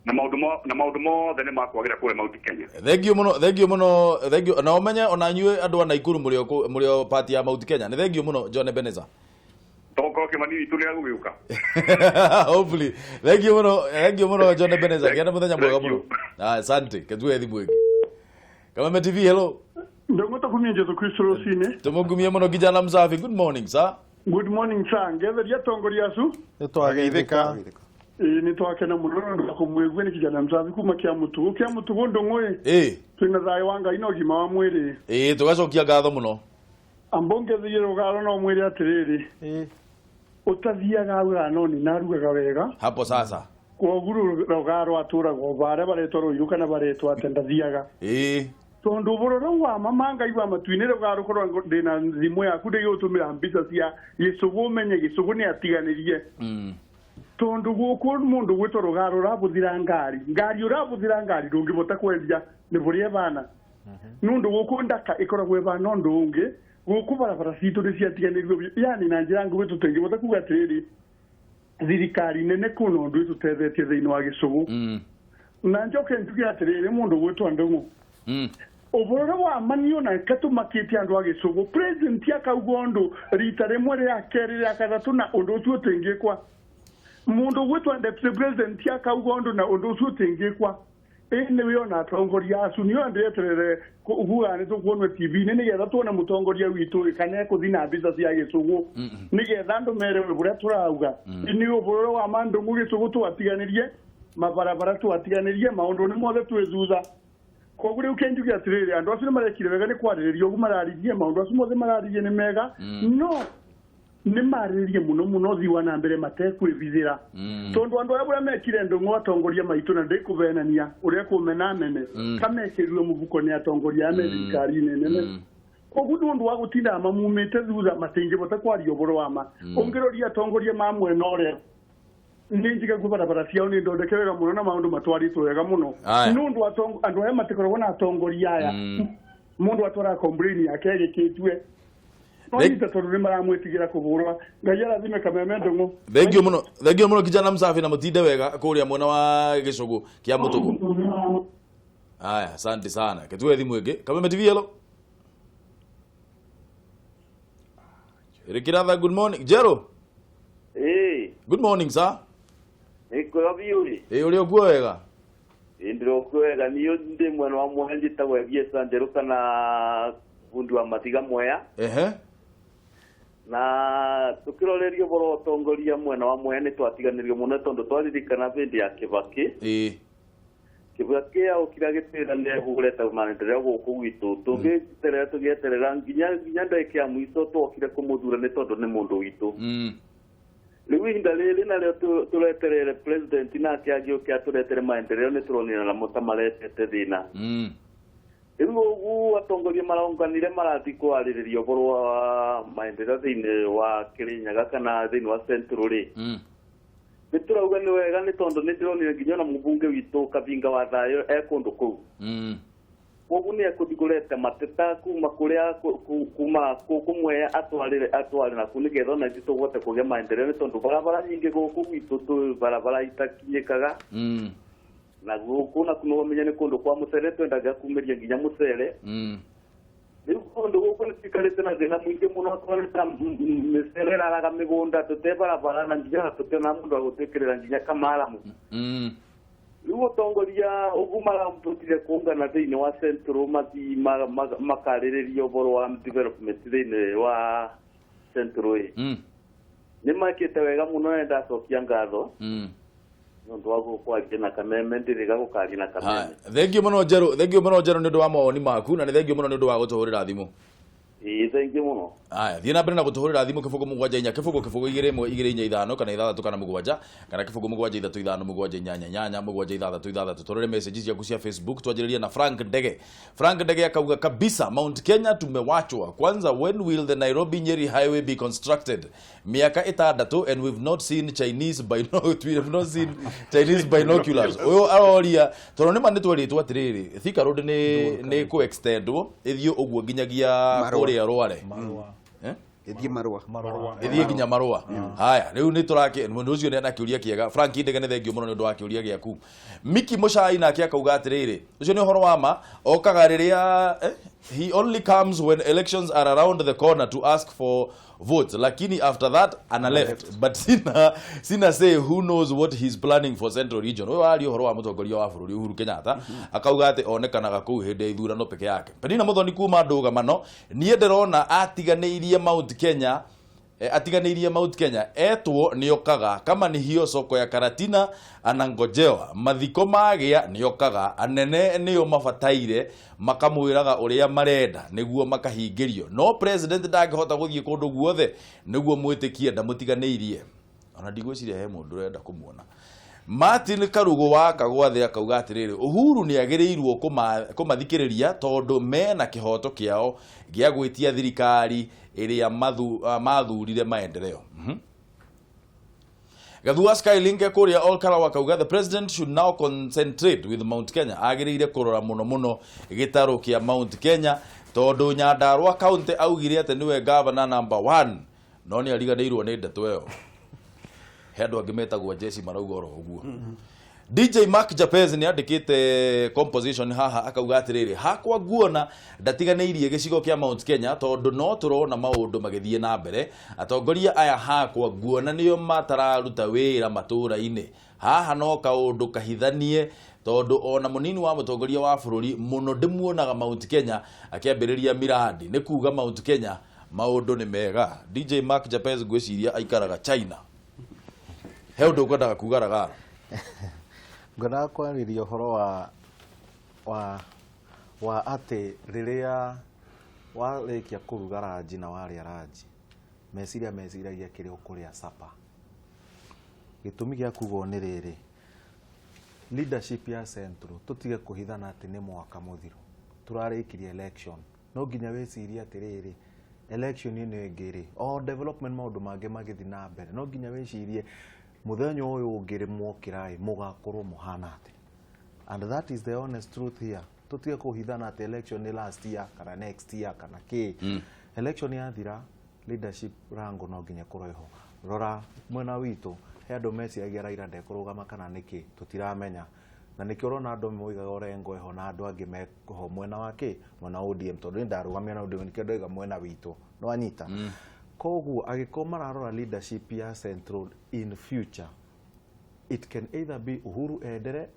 Speaker 14: Na maũndũ mothe nĩ makwagĩra kũrĩa Mount Kenya.
Speaker 1: Thank you mũno, thank you mũno, thank you. Na ũmenye ona inyuĩ andũ a Naikuru mũrĩ o party ya Mount Kenya. Nĩ thank you mũno, John Ebeneza.
Speaker 14: Tokorwo Kĩmani witũ nĩ agũgĩũka.
Speaker 1: Hopefully. Thank you mũno, thank you mũno, John Ebeneza. Gĩa na mũthenya mwega mũno. Ah, asante. Ketue thimũ ĩngĩ. Kameme TV, hello.
Speaker 15: Ndongo Jesu Kristo rũcinĩ.
Speaker 1: Tũmũngumie mũno, kijana msafi. Good morning, sir.
Speaker 15: Good morning, sir. Ngetheria atongoria acu.
Speaker 6: Nĩ twageithĩka.
Speaker 15: Ĩĩ, nĩ twakena mũno nĩ ũndũ wa kũmwĩgue. Nĩ kijana msafi kuma kĩa mũtugo, kĩa mũtugo ndũng'ũĩ. Twĩna thayũ wa Ngai na ũgima wa mwĩrĩ.
Speaker 1: Ĩĩ, tũgacokia ngatho mũno.
Speaker 15: Ambo ngetherie rũgaro no mwĩre atĩrĩrĩ, ũtathiaga augaga no nĩ narugaga wega.
Speaker 1: Hapo sasa.
Speaker 15: Kwoguo rũgaro atũragwo barĩa baretwo rũirũ kana baretwo atĩ ndathiaga, tondũ bũrũri wa mama Ngai wa matu-inĩ. Rũgaro, korwo ndĩna thimũ yaku ndĩgũtũmĩra mbica cia gĩcũgũ, ũmenye gĩcũgũ nĩ atiganĩrie, tondũ gũkũ mũndũ gwĩtwo rũgaro ũrabũthĩra ngari, ngari ũrabũthĩra ngari ndũngĩbota kwendia nĩ bũrĩa ĩbana, nũndũ gũkũ ndaka ĩkoragwo ĩbana. Ũndũ ũngĩ, gũkũ barabara citũ nĩ ciatiganĩrio biũ, yani na njĩra nguhĩ tũtingĩbota kuga atĩrĩrĩ thirikari nene kwĩna ũndũ ĩtũtethetie thĩinĩ wa gĩcũgũ. Na njoke njuge atĩrĩrĩ, mũndũ gwĩtwo Ndũng'ũ, Ũhoro wa manio na katũmakĩte andũ a gĩcũgũ president akauga ũndũ rita rĩmwe rĩa kerĩ rĩa gatatũ na ũndũ ũcio ũtingĩkwa. Mũndũ ũgwĩtwo deputy president akauga ũndũ na ũndũ ũcio ũtingĩkwa. Ĩ nĩwe ona atongoria acu nĩo ndĩreterere kuga nĩ tũkuonwo TV-inĩ nĩgetha tuone mũtongoria witũ kana ekũthiĩ na mbica cia gĩcũgũ nĩgetha andũ mere ũrĩa tũrauga. Nĩ ũhoro wa mandũng'ũ gĩcũgũ twatiganĩrie mabarabara twatiganĩrie maũndũ nĩ mothe twĩ thutha. Koguo rĩu kĩnjuge atĩrĩrĩ andũ acio nĩ marekire wega nĩ kwarĩrĩria ũguo mararirie maũndũ acio mothe mararirie nĩ mega no nĩ marĩrĩrie mũno mũno ũthii wa na mbere matekwĩvithĩra tondũ andũ arĩa ũrĩa mekire ndũng'ũ atongoria maitũ na ndĩkũvenania ũrĩa kũmena mene kamekĩrirwe mũbuko nĩ atongoria aya me thirikari-inĩ nene. Koguo nĩ ũndũ wa gũtinda mamumĩte thutha matingĩhota kwaria ũhoro wa ma. Ũngĩroria atongoria ma mwena ũrĩa nĩ njigagu barabara ciao nĩ ndondeke wega mũno na maũndũ matwarĩtwo wega mũno nĩ ũndũ andũ aya matikoragwo na atongoria aya mũndũ atwaraga complain yake ĩgĩkĩtue no nyita tondũ nĩ maramwĩtigĩra kũhũrwa. Ngai arathime Kameme Ndũng'ũ.
Speaker 1: Thank you muno, thank you muno kijana msafi na mutinde wega kuria mwena wa gĩcũgũ kĩa mũtũgũ. Haya, asante sana. Ketue thimu ĩngĩ. Kameme TV, hello. Rikiratha, good morning. Jero. Good morning, sir.
Speaker 16: Nĩ biũ.
Speaker 1: Ĩ ũrĩ okuo wega?
Speaker 16: Ĩ ndĩrokuo wega niĩ ndĩ mwena wa Mwea njĩtagwo Ebiesa Njerũ kana bundi wa Matiga Mwea.
Speaker 1: Ehe.
Speaker 16: Na tũkĩroreria ũhoro wa ũtongoria mwena wa Mwea nĩ twatiganĩrio mũno tondũ twaririkana hĩndĩ ya Kibaki. Kibaki aũkire agĩtwĩra nĩ egũreta maendeleo gũkũ gwitũ tũgĩeterera tũgĩeterera nginya ndagĩka ya mũico twokire kũmũthura nĩ tondũ nĩ mũndũ witũ. Rĩu ihinda rĩrĩ narĩo tũreterere president nake agĩũke atũretere maendeleo nĩ tũronire namo ta maretete thĩna. Rĩu ũguo atongoria maraũnganire marathiĩ kwarĩrĩria ũhoro wa maendeleo thĩinĩ wa Kĩrĩnyaga kana thĩinĩ wa Central rĩ. Nĩ tũrauga nĩ wega nĩ tondũ nĩ ndĩronire nginya ona mũmbunge witũ Kabinga wa Thayũ e kũndũ kũu. Koguo nĩ ekũthiĩ kũreta mateta kuma kũrĩa kuma kũmwea atware nakuo nĩgetha ona ithuĩ tũhote kũgĩa maendeleo nĩ tondũ barabara nyingĩ gũkũ gwitũ twĩ barabara itakinyĩkaga. Na gũkũ nakuo no ũmenye nĩ kũndũ kwa mũcere twendaga kumĩria nginya mũcere. Rĩu kũndũ gũkũ nĩ tũikarĩte na thĩna mũingĩ mũno twareta mĩcere ĩraraga mĩgũnda tũte barabara na nginya tũtiona mũndũ wa gũtwĩkĩrĩra nginya kamaramu. Rĩu ũtongoria ũguo marahotire kũngana thĩinĩ wa Central mathiĩ makarĩrĩria ũhoro wa development thĩinĩ wa Central ĩ. Nĩ mekĩte wega mũno na ndacokia ngatho. Nĩ ũndũ wa gũkwaria na Kameme ndĩrĩga gũkaria na Kameme.
Speaker 1: Thank you mũno Njerũ, thank you mũno Njerũ nĩ ũndũ wa mawoni maku na nĩ thank you mũno nĩ ũndũ wa gũtũhũrĩra thimũ.
Speaker 16: Ĩĩ thank you mũno.
Speaker 1: Aya, thiĩ na mbere na gũtũhũrĩra thimũ 0 7 4 0 0 2 1 2 4 5 kana 6 kana 7 kana 0 7 3 5 7 8 8 7 6 6. Tũrore message ciaku cia Facebook. Twanjĩrĩria na Frank Ndege. Frank Ndege akauga kabisa Mount Kenya tumewachwa. Kwanza when will the Nairobi Nyeri highway be constructed? Miaka 6 and we've not seen Chinese we have not seen Chinese binoculars. Ũyũ aroria tondũ nĩ ma nĩ twerĩtwo atĩrĩrĩ Thika Road nĩ kũ extendwo ĩthiĩ ũguo nginyagia kũrĩa Rware.
Speaker 4: Ĩthiĩ Marũa.
Speaker 1: Ĩthiĩ nginya Marũa. Haya, rĩu nĩ tũrake mũndũ ũcio nĩ kĩũria kĩega. Frank Ndege nĩ thengio mũno nĩ ũndũ wa kĩũria gĩaku. Miki Mũcai nake akauga atĩrĩrĩ, ũcio nĩ ũhoro wa ma, okaga rĩrĩa he only comes when elections are around the corner to ask for votes, lakini after that ana left. But sina say who knows what he's planning for Central Region. Ũyũ aria ũhoro wa mũtongoria wa bũrũri Uhuru Kenyatta akauga atĩ onekanaga kũu hĩndĩ ya ithurano peke yake. Penina Muthoni kuma ndũgamano, niĩ ndĩrona atiganĩirie Mount Kenya atiganĩirie Mount Kenya etwo nĩokaga kama ni hiyo soko ya Karatina anangojewa mathiko magĩa nĩokaga anene nĩo mabataire makamwĩraga ũrĩa marenda nĩguo makahingĩrio no president ndangĩhota gũthiĩ kũndũ guothe nĩguo mwĩtĩkie ndamũtiganĩirie. Ona ndigwĩciria he mũndũ ũrenda kũmuona. Martin Karugo wa Kagwathe akauga atĩrĩrĩ, Uhuru nĩ agĩrĩirwo kũmathikĩrĩria tondũ mena kĩhoto kĩao gĩa gwĩtia thirikari ĩrĩa mathurire maendeleo. Gathua Skylink kũrĩa Olkara akauga the president should now concentrate with Mount Kenya. Agĩrĩire kũrora mũno mũno gĩtarũ kĩa Mount Kenya tondũ Nyandarua County augire atĩ nĩwe governor number 1 no nĩ ariganĩirwo nĩ ndeto ĩyo. He andũ angĩ metagwo Jesse marauga oro ũguo. DJ Mark Japez nĩ andĩkĩte composition haha akauga atĩrĩrĩ, hakwa nguona ndatiganĩirie gĩcigo kĩa Mount Kenya tondũ no tũrona maũndũ magĩthiĩ na mbere. Atongoria aya hakwa nguona nĩo matararuta wĩra matũũra-inĩ. Haha no kaũndũ kahithanie tondũ ona mũnini wa mũtongoria wa bũrũri mũno ndĩmuonaga Mount Kenya akĩambĩrĩria miradi. Nĩ kuga Mount Kenya maũndũ nĩ mega. DJ Mark Japez ngwĩciria aikaraga China. He ũndũ ũkwendaga kuga Ragara?
Speaker 6: Ngwendaga kwarĩria ũhoro wa atĩ rĩrĩa warĩkia kũruga ranji na warĩa ranji, meciria meciragia kĩrĩa ũkũrĩa supper. Gĩtũmi gĩa kuga ũũ nĩ rĩrĩ, leadership ya Central tũtige kũhithana atĩ nĩ mwaka mũthiru tũrarĩkirie election, no nginya wĩcirie atĩrĩrĩ, election ĩno ĩngĩ rĩ, o development maũndũ mangĩ magĩthiĩ na mbere, no nginya wĩcirie mũthenya ũyũ ũngĩ rĩ mwokĩra ĩ mũgakorwo mũhana atĩa. And that is the honest truth here. Tũtige kũhithana atĩ election nĩ last year kana next year kana kĩ. Election yathira, leadership rango no nginya ĩkorwo ĩho. Rora mwena witũ, he andũ meciragia Raila ndekũrũgama kana nĩkĩ, tũtiramenya. Na nĩkĩo ũrona andũ moigaga Orengo ĩho na andũ angĩ meho mwena wa kĩ, mwena wa ODM, tondũ niĩ ndarũgamia na ODM nĩkĩo ndoiga mwena witũ. Nĩwanyita? Koguo angĩkorwo mararora leadership ya Central in future, it can either be Uhuru endere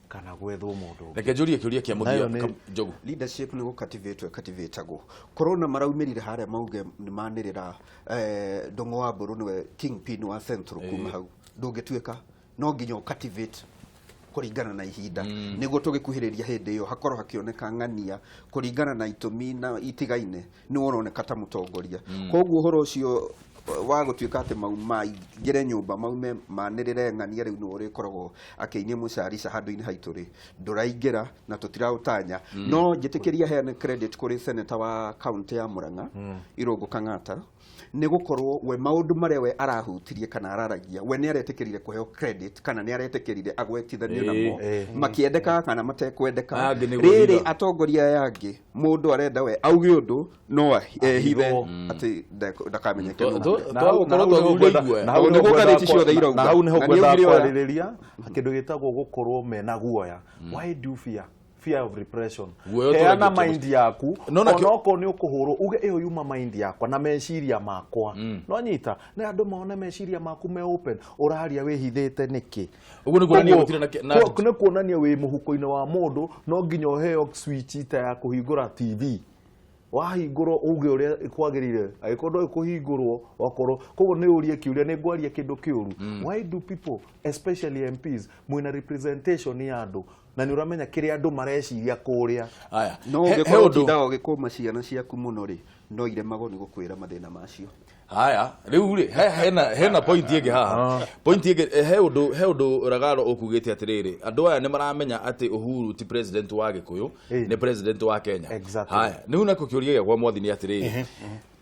Speaker 6: kana gwethwo mũndũ ũngĩ.
Speaker 1: Reke njũrie kĩũria kĩa
Speaker 6: Nayo
Speaker 1: mũthia Njogu.
Speaker 4: Leadership nĩ gũcultivate cultivatagwo. Corona maraumĩrire harĩa mauge nĩ manĩrĩra Ndung'u wa Mbũrũ nĩwe kingpin wa Central kuma hau. Ndũngĩtuĩka, no nginya ũcultivate kũringana na ihinda. Nĩguo tũgĩkuhĩrĩria hĩndĩ ĩyo hakorwo hakĩoneka ng'ania kũringana na itũmi na itigaine nĩ ũroneka ta mũtongoria. Koguo ũhoro ũcio wa gũtuĩka atĩ maingĩre nyũmba maume manĩrĩre ng'ania rĩu nĩwe ũrĩkoragwo akĩinia mũcarica handũ-inĩ haitũ rĩ, ndũraingĩra na tũtiraũtanya. No njĩtĩkĩria heane credit kũrĩ senator wa county ya Murang'a, Irũngũ Kang'ata, nĩ gũkorwo we maũndũ marĩa we arahutirie kana araragia, we nĩ aretĩkĩrire kũheo credit kana nĩ aretĩkĩrire agwetithanio namo makĩendeka kana matekwendeka.
Speaker 1: Aya angĩ nĩ
Speaker 4: Rĩrĩ
Speaker 1: gwĩthitha.
Speaker 4: atongoria aya angĩ mũndũ arenda we auge ũndũ no ehithe atĩ ndakamenyeke nũ.
Speaker 1: Twagũkorwo twagũkua iguoya.
Speaker 6: Na hau
Speaker 4: Tondũ
Speaker 6: nĩho
Speaker 4: nĩguo ngathĩti
Speaker 6: ngwendaga
Speaker 4: ciothe irauga.
Speaker 6: na hau nĩho
Speaker 4: Na nĩ
Speaker 6: ngwendaga
Speaker 4: augire oya.
Speaker 6: kwarĩrĩria kĩndũ gĩtagwo gũkorwo mena guoya. Why do you fear? Fear of repression.
Speaker 1: Guoya
Speaker 6: Heana
Speaker 1: ũtũragĩtio.
Speaker 6: mind yaku,
Speaker 1: No, na
Speaker 6: onokorwo nĩ ũkũhũrwo uge ĩyo yuma mind yakwa na meciria makwa. No nyita nĩ andũ mone meciria maku me open, ũraria wĩhithĩte nĩkĩ?
Speaker 1: Ũguo nĩ kuonania gũtirĩ na
Speaker 6: Nĩ kuonania wĩ mũhuko-inĩ wa mũndũ, no nginya ũheo switch ta ya kũhingũra TV. Wahingũrwo uge ũrĩa kwagĩrĩire, angĩkorwo ndũĩ kũhingũrwo wakorwo. Koguo nĩ ũrie kĩũria, nĩ ngwaria kĩndũ kĩũru. Why do people, especially MPs, mwĩna representation ya andũ na nĩ ũramenya kĩrĩa andũ mareciria kũrĩa?
Speaker 1: Aya.
Speaker 4: No
Speaker 1: He
Speaker 4: ũngĩkorwo
Speaker 1: ũndũ
Speaker 4: ũtindaga ũgĩkũma ciana ciaku mũno rĩ, no iremagwo nĩ gũkwĩra mathĩna macio.
Speaker 1: Haya, rĩu rĩ, hena point ĩngĩ haha. Point ĩngĩ, he ũndũ Ragaro ũkugĩte atĩrĩrĩ, andũ aya nĩ maramenya atĩ Uhuru ti president wa Gĩkũyũ, nĩ president wa Kenya. Haya, rĩu nakĩo kĩũria gĩakwa mwathi nĩ atĩrĩrĩ,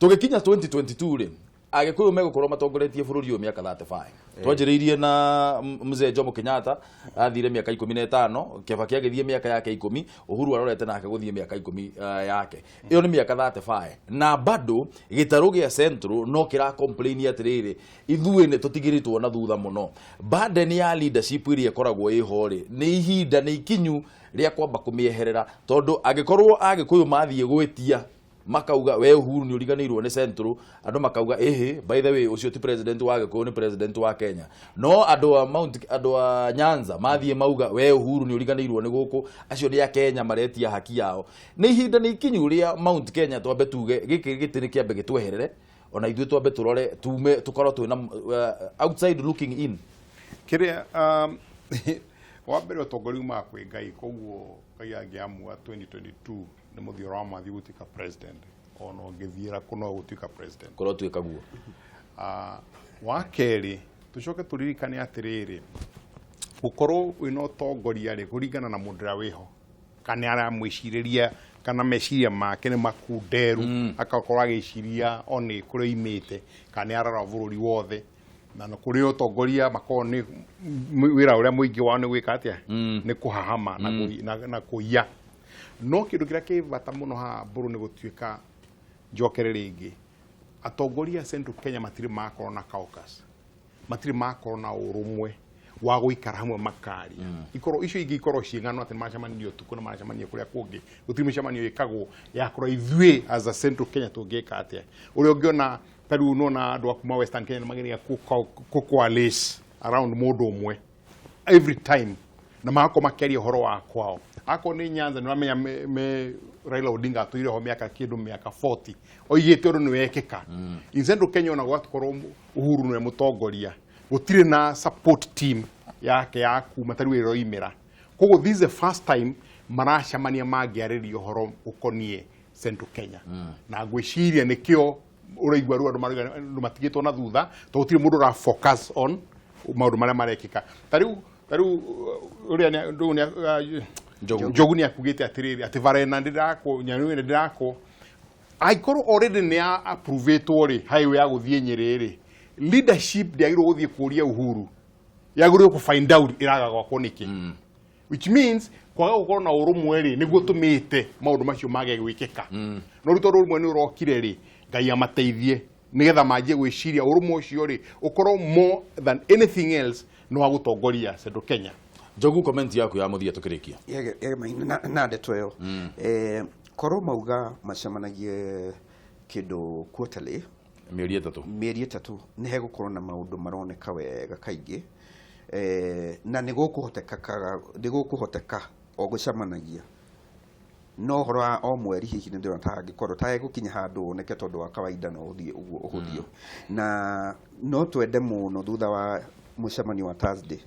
Speaker 1: tũgĩkinya 2022 rĩ, Agĩkũyũ megũkorwo matongoretie bũrũri ũyũ mĩaka 35. Twanjĩrĩirie na mzee Jomo Kenyatta, athire mĩaka 15, Kibaki agĩthiĩ mĩaka yake 10, Uhuru arorete nake gũthiĩ mĩaka 10 yake. Ĩyo nĩ mĩaka 35. Na bado gĩtarũ gĩa Central no kĩra complain atĩrĩrĩ, ithuĩ nĩ tũtigĩrĩtwo na thutha mũno. Burden ya leadership ĩrĩa ĩkoragwo ĩho rĩ, nĩ ihinda nĩ ikinyu rĩa kwamba kũmĩeherera, tondũ angĩkorwo Agĩkũyũ mathiĩ gwĩtia makauga we Uhuru nĩ ũriganĩirwo nĩ Central, andũ makauga ĩhĩ, by the way ũcio ti president wa Gĩkũyũ, nĩ president wa Kenya. No andũ a Mount, andũ a Nyanza mathiĩ mauga we Uhuru nĩ ũriganĩirwo nĩ gũkũ, acio nĩ a Kenya maretia haki yao. Nĩ ihinda nĩ ikinyu rĩa Mount Kenya twambe tuge gĩkĩ gĩtĩ nĩ kĩambe gĩtweherere, ona ithuĩ twambe tũrore tume tũkorwo twĩna outside looking in.
Speaker 7: Kĩrĩa wa mbere ũtongoria umaga kwĩ Ngai, koguo Ngai angĩamua 2022 nĩ mũthioro wa mathi gũtuĩka president, ona ũngĩthiĩra kũ no gũtuĩka president.
Speaker 1: Korwo tuĩka guo.
Speaker 7: Wa kerĩ tũcoke tũririkane atĩrĩrĩ, gũkorwo wĩna ũtongoria rĩ kũringana na mũndũ ũrĩa wĩho, kana aramwĩcirĩria kana meciria make nĩ makunderu, agakorwo agĩciria one kũrĩa oimĩte kana nĩ arora bũrũri wothe. Na nĩ kũrĩ ũtongoria makoragwo nĩ wĩra ũrĩa mũingĩ wao nĩ gwĩka atĩa, nĩ kũhahama na kũiya. No kĩndũ kĩrĩa kĩ bata mũno haha mbũrũ nĩ gũtuĩka njokere rĩngĩ, atongoria a Central Kenya matirĩ makorwo na caucus, matirĩ makorwo na ũrũmwe. Wa gũikara hamwe makaria ikorwo icio ingĩ ikorwo ciĩ ng'ano atĩ nĩmacemanirie ũtukũ na maracemania kũrĩa kũngĩ. Gũtirĩ mĩcemanio ĩkagwo ya kũrora ithuĩ as a Central Kenya tũngĩka atĩa. Ũrĩa ũngĩona ta rĩu nona andũ a kuma Western Kenya nĩmageria kũ coalesce around mũndũ ũmwe every time na magakorwo makĩaria ũhoro wa kwao. Akorwo nĩ Nyanza, nĩ ũramenya me Raila Odinga atũire ho mĩaka kĩndũ mĩaka 40, oigĩte ũndũ nĩ wekĩka. In Central Kenya, ona gwakorwo Uhuru nĩwe mũtongoria, gũtirĩ na support team yake ya kuma ta rĩu ĩroimĩra. Koguo this is the first time maracemania mangĩarĩria ũhoro ũkoniĩ Central Kenya, na ngwĩciria nĩkĩo ũraigua rĩu andũ marauga andũ matigĩtwo na thutha, tondũ gũtirĩ mũndũ ũra focus on maũndũ marĩa marekĩka. Ta rĩu ũrĩa
Speaker 1: Njogu.
Speaker 7: Njogu nĩ akugĩte atĩrĩrĩ, atĩ bara ĩna ndĩrakwo, nyamũ ĩna ndĩrakwo, angĩkorwo already nĩ approvĩtwo rĩ, highway ya gũthiĩ Nyĩrĩ rĩ, leadership ndĩagĩrĩirwo gũthiĩ kũria Uhuru, yagĩrĩirwo kũ find out ĩraga gwakwo nĩkĩ, which means kwaga gũkorwo na ũrũmwe rĩ, nĩguo tũmĩte maũndũ macio mage gwĩkĩka. No rĩu tondũ ũrũmwe nĩ ũrokire rĩ, Ngai amateithie nĩgetha manjie gwĩciria ũrũmwe ũcio rĩ ũkorwo more than anything else nĩ wa gũtongoria Central Kenya.
Speaker 1: Njogu, comment yaku ya mũthia tũkĩrĩkia.
Speaker 4: Yege na ndeto ĩyo, korwo mauga macemanagie kĩndũ quarterly,
Speaker 1: mĩeri 3,
Speaker 4: mĩeri 3, nĩ hegũkorwo na maũndũ maroneka wega kaingĩ, na nĩ gũkũhoteka nĩ gũkũhoteka o gũcemanagia. No ũhoro wa o mweri, hihi nĩ ndĩrona ta hangĩkorwo ta hegũkinya handũ woneke tondũ wa kawaida no ũthiĩ ũguo ũhũthio. Na no twende mũno thutha wa mũcemanio wa Thursday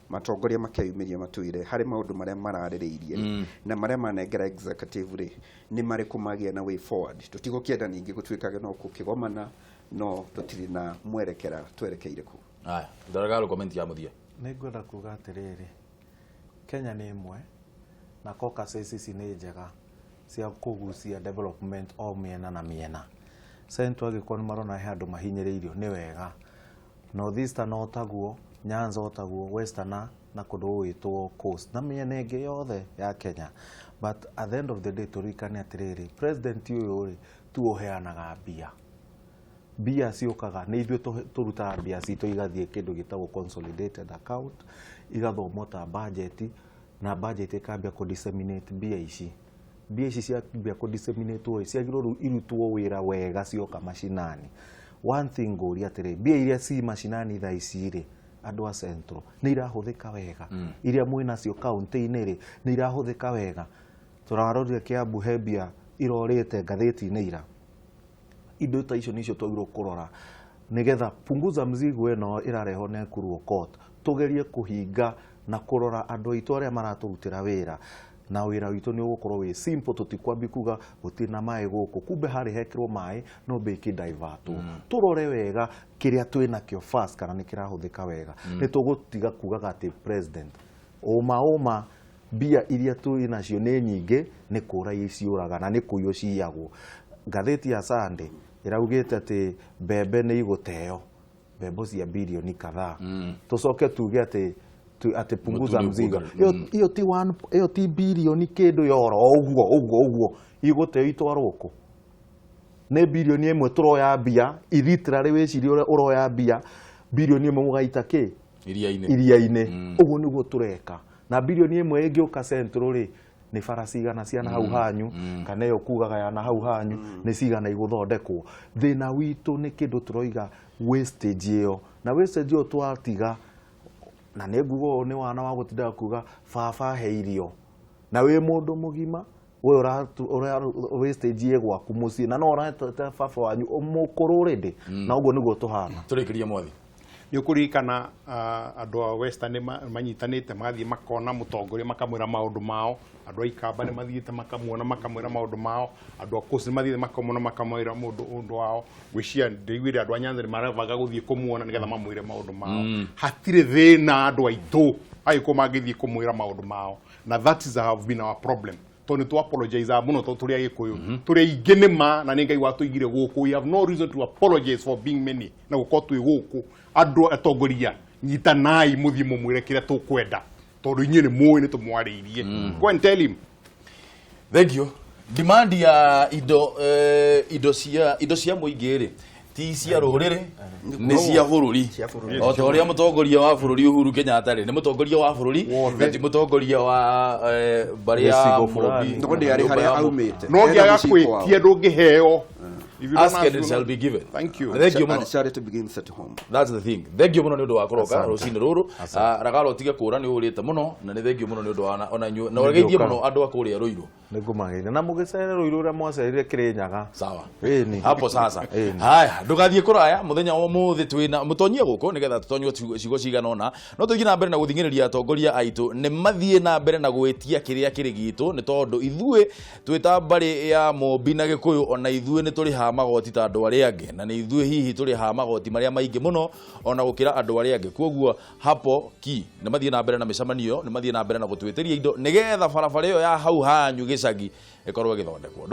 Speaker 4: matongoria makeyumĩria matwĩre harĩ maũndũ marĩa mararĩrĩirie rĩ, na marĩa manengera executive rĩ, nĩ marĩkũ magĩa na way forward. Tũtigũkĩenda ningĩ gũtuĩkage no kũkĩgomana, no tũtirĩ na mwerekera twerekeire kũ.
Speaker 1: Aya, Ndaragalo, comment ya mũthia.
Speaker 6: Nĩ ngwenda kuga atĩrĩrĩ, Kenya nĩ ĩmwe na caucuses ici nĩ njega cia kũgucia development o mĩena na mĩena. Central angĩkorwo nĩ marona he handũ mahinyĩrĩirio, nĩ wega. North Eastern o taguo, Nyanza o taguo, Western na kũndũ gũgwĩtwo Coast na mĩena ĩngĩ yothe ya Kenya. But at the end of the day, tũririkane atĩrĩrĩ, president ũyũ rĩ tu ũheanaga mbia. Mbia ciũkaga nĩ ithuĩ tũrutaga mbia citũ igathiĩ kĩndũ gĩtagwo consolidated account, igathomwo ta budget, na budget ĩkambia kũ disseminate mbia ici. Mbia ici ciambia kũ disseminate rĩ, ciagĩrĩirwo rĩu irutwo wĩra wega cioka macinani. One thing ngũria atĩrĩ, mbia iria ci macinani thaa ici rĩ, andũ a Central, nĩ irahũthĩka wega? Iria mwĩnacio kaunti-inĩ rĩ, nĩ irahũthĩka wega? Tũrarorire Kiambu he mbia irorĩte ngathĩti-inĩ ira. Indo ta icio nicio twagĩrĩirwo kũrora nigetha punguza mzigo ĩno ĩrarehwo nĩ Ekuru Aukot, tũgerie kũhinga na kũrora andũ aitũ arĩa maratũrutĩra wĩra, na wĩra witũ nĩ ũgũkorwo wĩ simple. Tũtikwambi kuga gũtirĩ na maĩ gũkũ, kumbe harĩ hekĩrwo maĩ no mbĩ ikĩdivertwo. Tũrore wega kĩrĩa twĩ nakĩo first kana nĩ kĩrahũthĩka wega. Nĩ tũgũtiga kugaga atĩ president ũma ũma mbia iria twĩ nacio nĩ nyingĩ, nĩ kũra ciũraga na nĩ kũiywo ciyagwo. Ngathĩti ya Sunday ĩraugĩte atĩ mbembe nĩ igũteo, mbembe cia bilioni kadhaa. Tũcoke tuge atĩ atĩ punguza
Speaker 1: Mũtu nĩ
Speaker 6: mzigo.
Speaker 1: ũkuongerera.
Speaker 6: Ĩyo ti one, ĩyo ti bilioni kĩndũ yoro o ũguo ũguo ũguo igũteo itwarwo kũ? Nĩ bilioni 1 tũroya mbia literally. Wĩcirie ũrĩa ũroya mbia bilioni 1 mũgaita kĩ?
Speaker 1: Iria-inĩ.
Speaker 6: Iria-inĩ. Ũguo nĩguo tũreka na bilioni 1 ĩngĩũka Central rĩ, nĩ bara cigana ciana hau hanyu, kana ĩyo kugaga ya na hau hanyu nĩ cigana igũthondekwo? Thĩna witũ nĩ kĩndũ tũroiga wastage ĩyo, na wastage ĩyo twatiga, na nĩ nguga ũũ nĩ wana wa gũtindaga kuga baba he irio, na wĩ mũndũ mũgima we wastage ĩ gwaku mũciĩ na no ũreta baba wanyu mũkũrũ rĩndĩ, na ũguo nĩguo tũhana.
Speaker 1: Tũrĩkĩrie, Mwathi.
Speaker 7: Nĩ ũkũririkana andũ a Western nĩ manyitanĩte magathiĩ makona mũtongoria makamwĩra maũndũ mao. Andũ a Ikamba nĩ mathiĩte makamuona makamwĩra maũndũ mao. Andũ a Coast nĩ mathiĩte makamuona makamwĩra mũndũ ũndũ wao. Ngwĩciria ndĩiguire andũ a Nyanza nĩ marabanga gũthiĩ kũmuona nĩgetha mamwĩre maũndũ mao. Hatirĩ thĩna andũ aitũ agĩkorwo mangĩthiĩ kũmwĩra maũndũ mao, na that is have been our problem, tondũ nĩ tũ apologize mũno tondũ tũrĩ Agĩkũyũ, tũrĩ aingĩ nĩ ma, na nĩ Ngai watũigire gũkũ. We have no reason to apologize for being many na gũkorwo twĩ gũkũ. Andũ atongoria, nyitanai mũthiĩ mũmwĩre kĩrĩa tũkwenda, tondũ inyuĩ nĩ mũĩ nĩ tũmwarĩirie. Go and tell him.
Speaker 1: Thank you. Demand ya indo, indo cia mũingĩ rĩ, Ti cia rũrĩrĩ, nĩ cia bũrũri, o ta ũrĩa mũtongoria wa bũrũri Uhuru Kenyatta rĩ, nĩ mũtongoria wa bũrũri na ti mũtongoria wa mbarĩ ya
Speaker 6: Gĩcigo
Speaker 1: Mũmbi.
Speaker 6: fulani.
Speaker 4: No nĩ arĩ harĩa aumĩte.
Speaker 7: No
Speaker 4: Ena
Speaker 7: ngĩaga
Speaker 4: mũciĩ kwao.
Speaker 7: kwĩtia ndũngĩheo. If you don't
Speaker 1: Ask and
Speaker 7: ask,
Speaker 1: it
Speaker 7: you
Speaker 1: shall
Speaker 7: don't-
Speaker 1: be given.
Speaker 7: Thank you.
Speaker 1: Thank you muno.
Speaker 4: And charity begins at home.
Speaker 1: That's the thing. Thank you muno nĩ ũndũ wa kũroka
Speaker 6: Asante.
Speaker 1: rũcinĩ rũrũ. Ragaro ũtige kũra, nĩ ũrĩte mũno, na nĩ thank you mũno nĩ ũndũ wa ona inyuĩ, na ũgeithie
Speaker 6: Nĩngũka.
Speaker 1: mũno andũ a kũrĩa Rũirũ.
Speaker 6: Nĩ ngũmageithia na mũgĩcere Rũirũ ũrĩa mwacerire Kĩrĩnyaga.
Speaker 1: Sawa.
Speaker 6: Ĩni.
Speaker 1: Hapo sasa.
Speaker 6: Ĩni.
Speaker 1: Haya, ndũgathiĩ kũraya. Mũthenya wa ũmũthĩ twĩna mũtonyie gũkũ nĩgetha tũtonywo ciugo cigana ũna, no tũthiĩ na mbere na gũthing'ĩrĩria atongoria aitũ nĩ mathiĩ na mbere na gwĩtia kĩrĩa kĩrĩ gitũ, nĩ tondũ ithuĩ twĩ ta mbarĩ ya Mũmbi na Gĩkũyũ, ona ithuĩ nĩ tũrĩhaga magoti ta andũ arĩa angĩ, na nĩ ithuĩ hihi tũrĩhaga magoti marĩa maingĩ mũno ona gũkĩra andũ arĩa angĩ. Koguo hapo ki nĩ mathiĩ na mbere na mĩcemanio, nĩ mathiĩ na mbere na gũtwĩtĩria indo nĩgetha barabara ĩyo ya hau hanyu gĩcagi ĩkorwo ĩgĩthondekwo.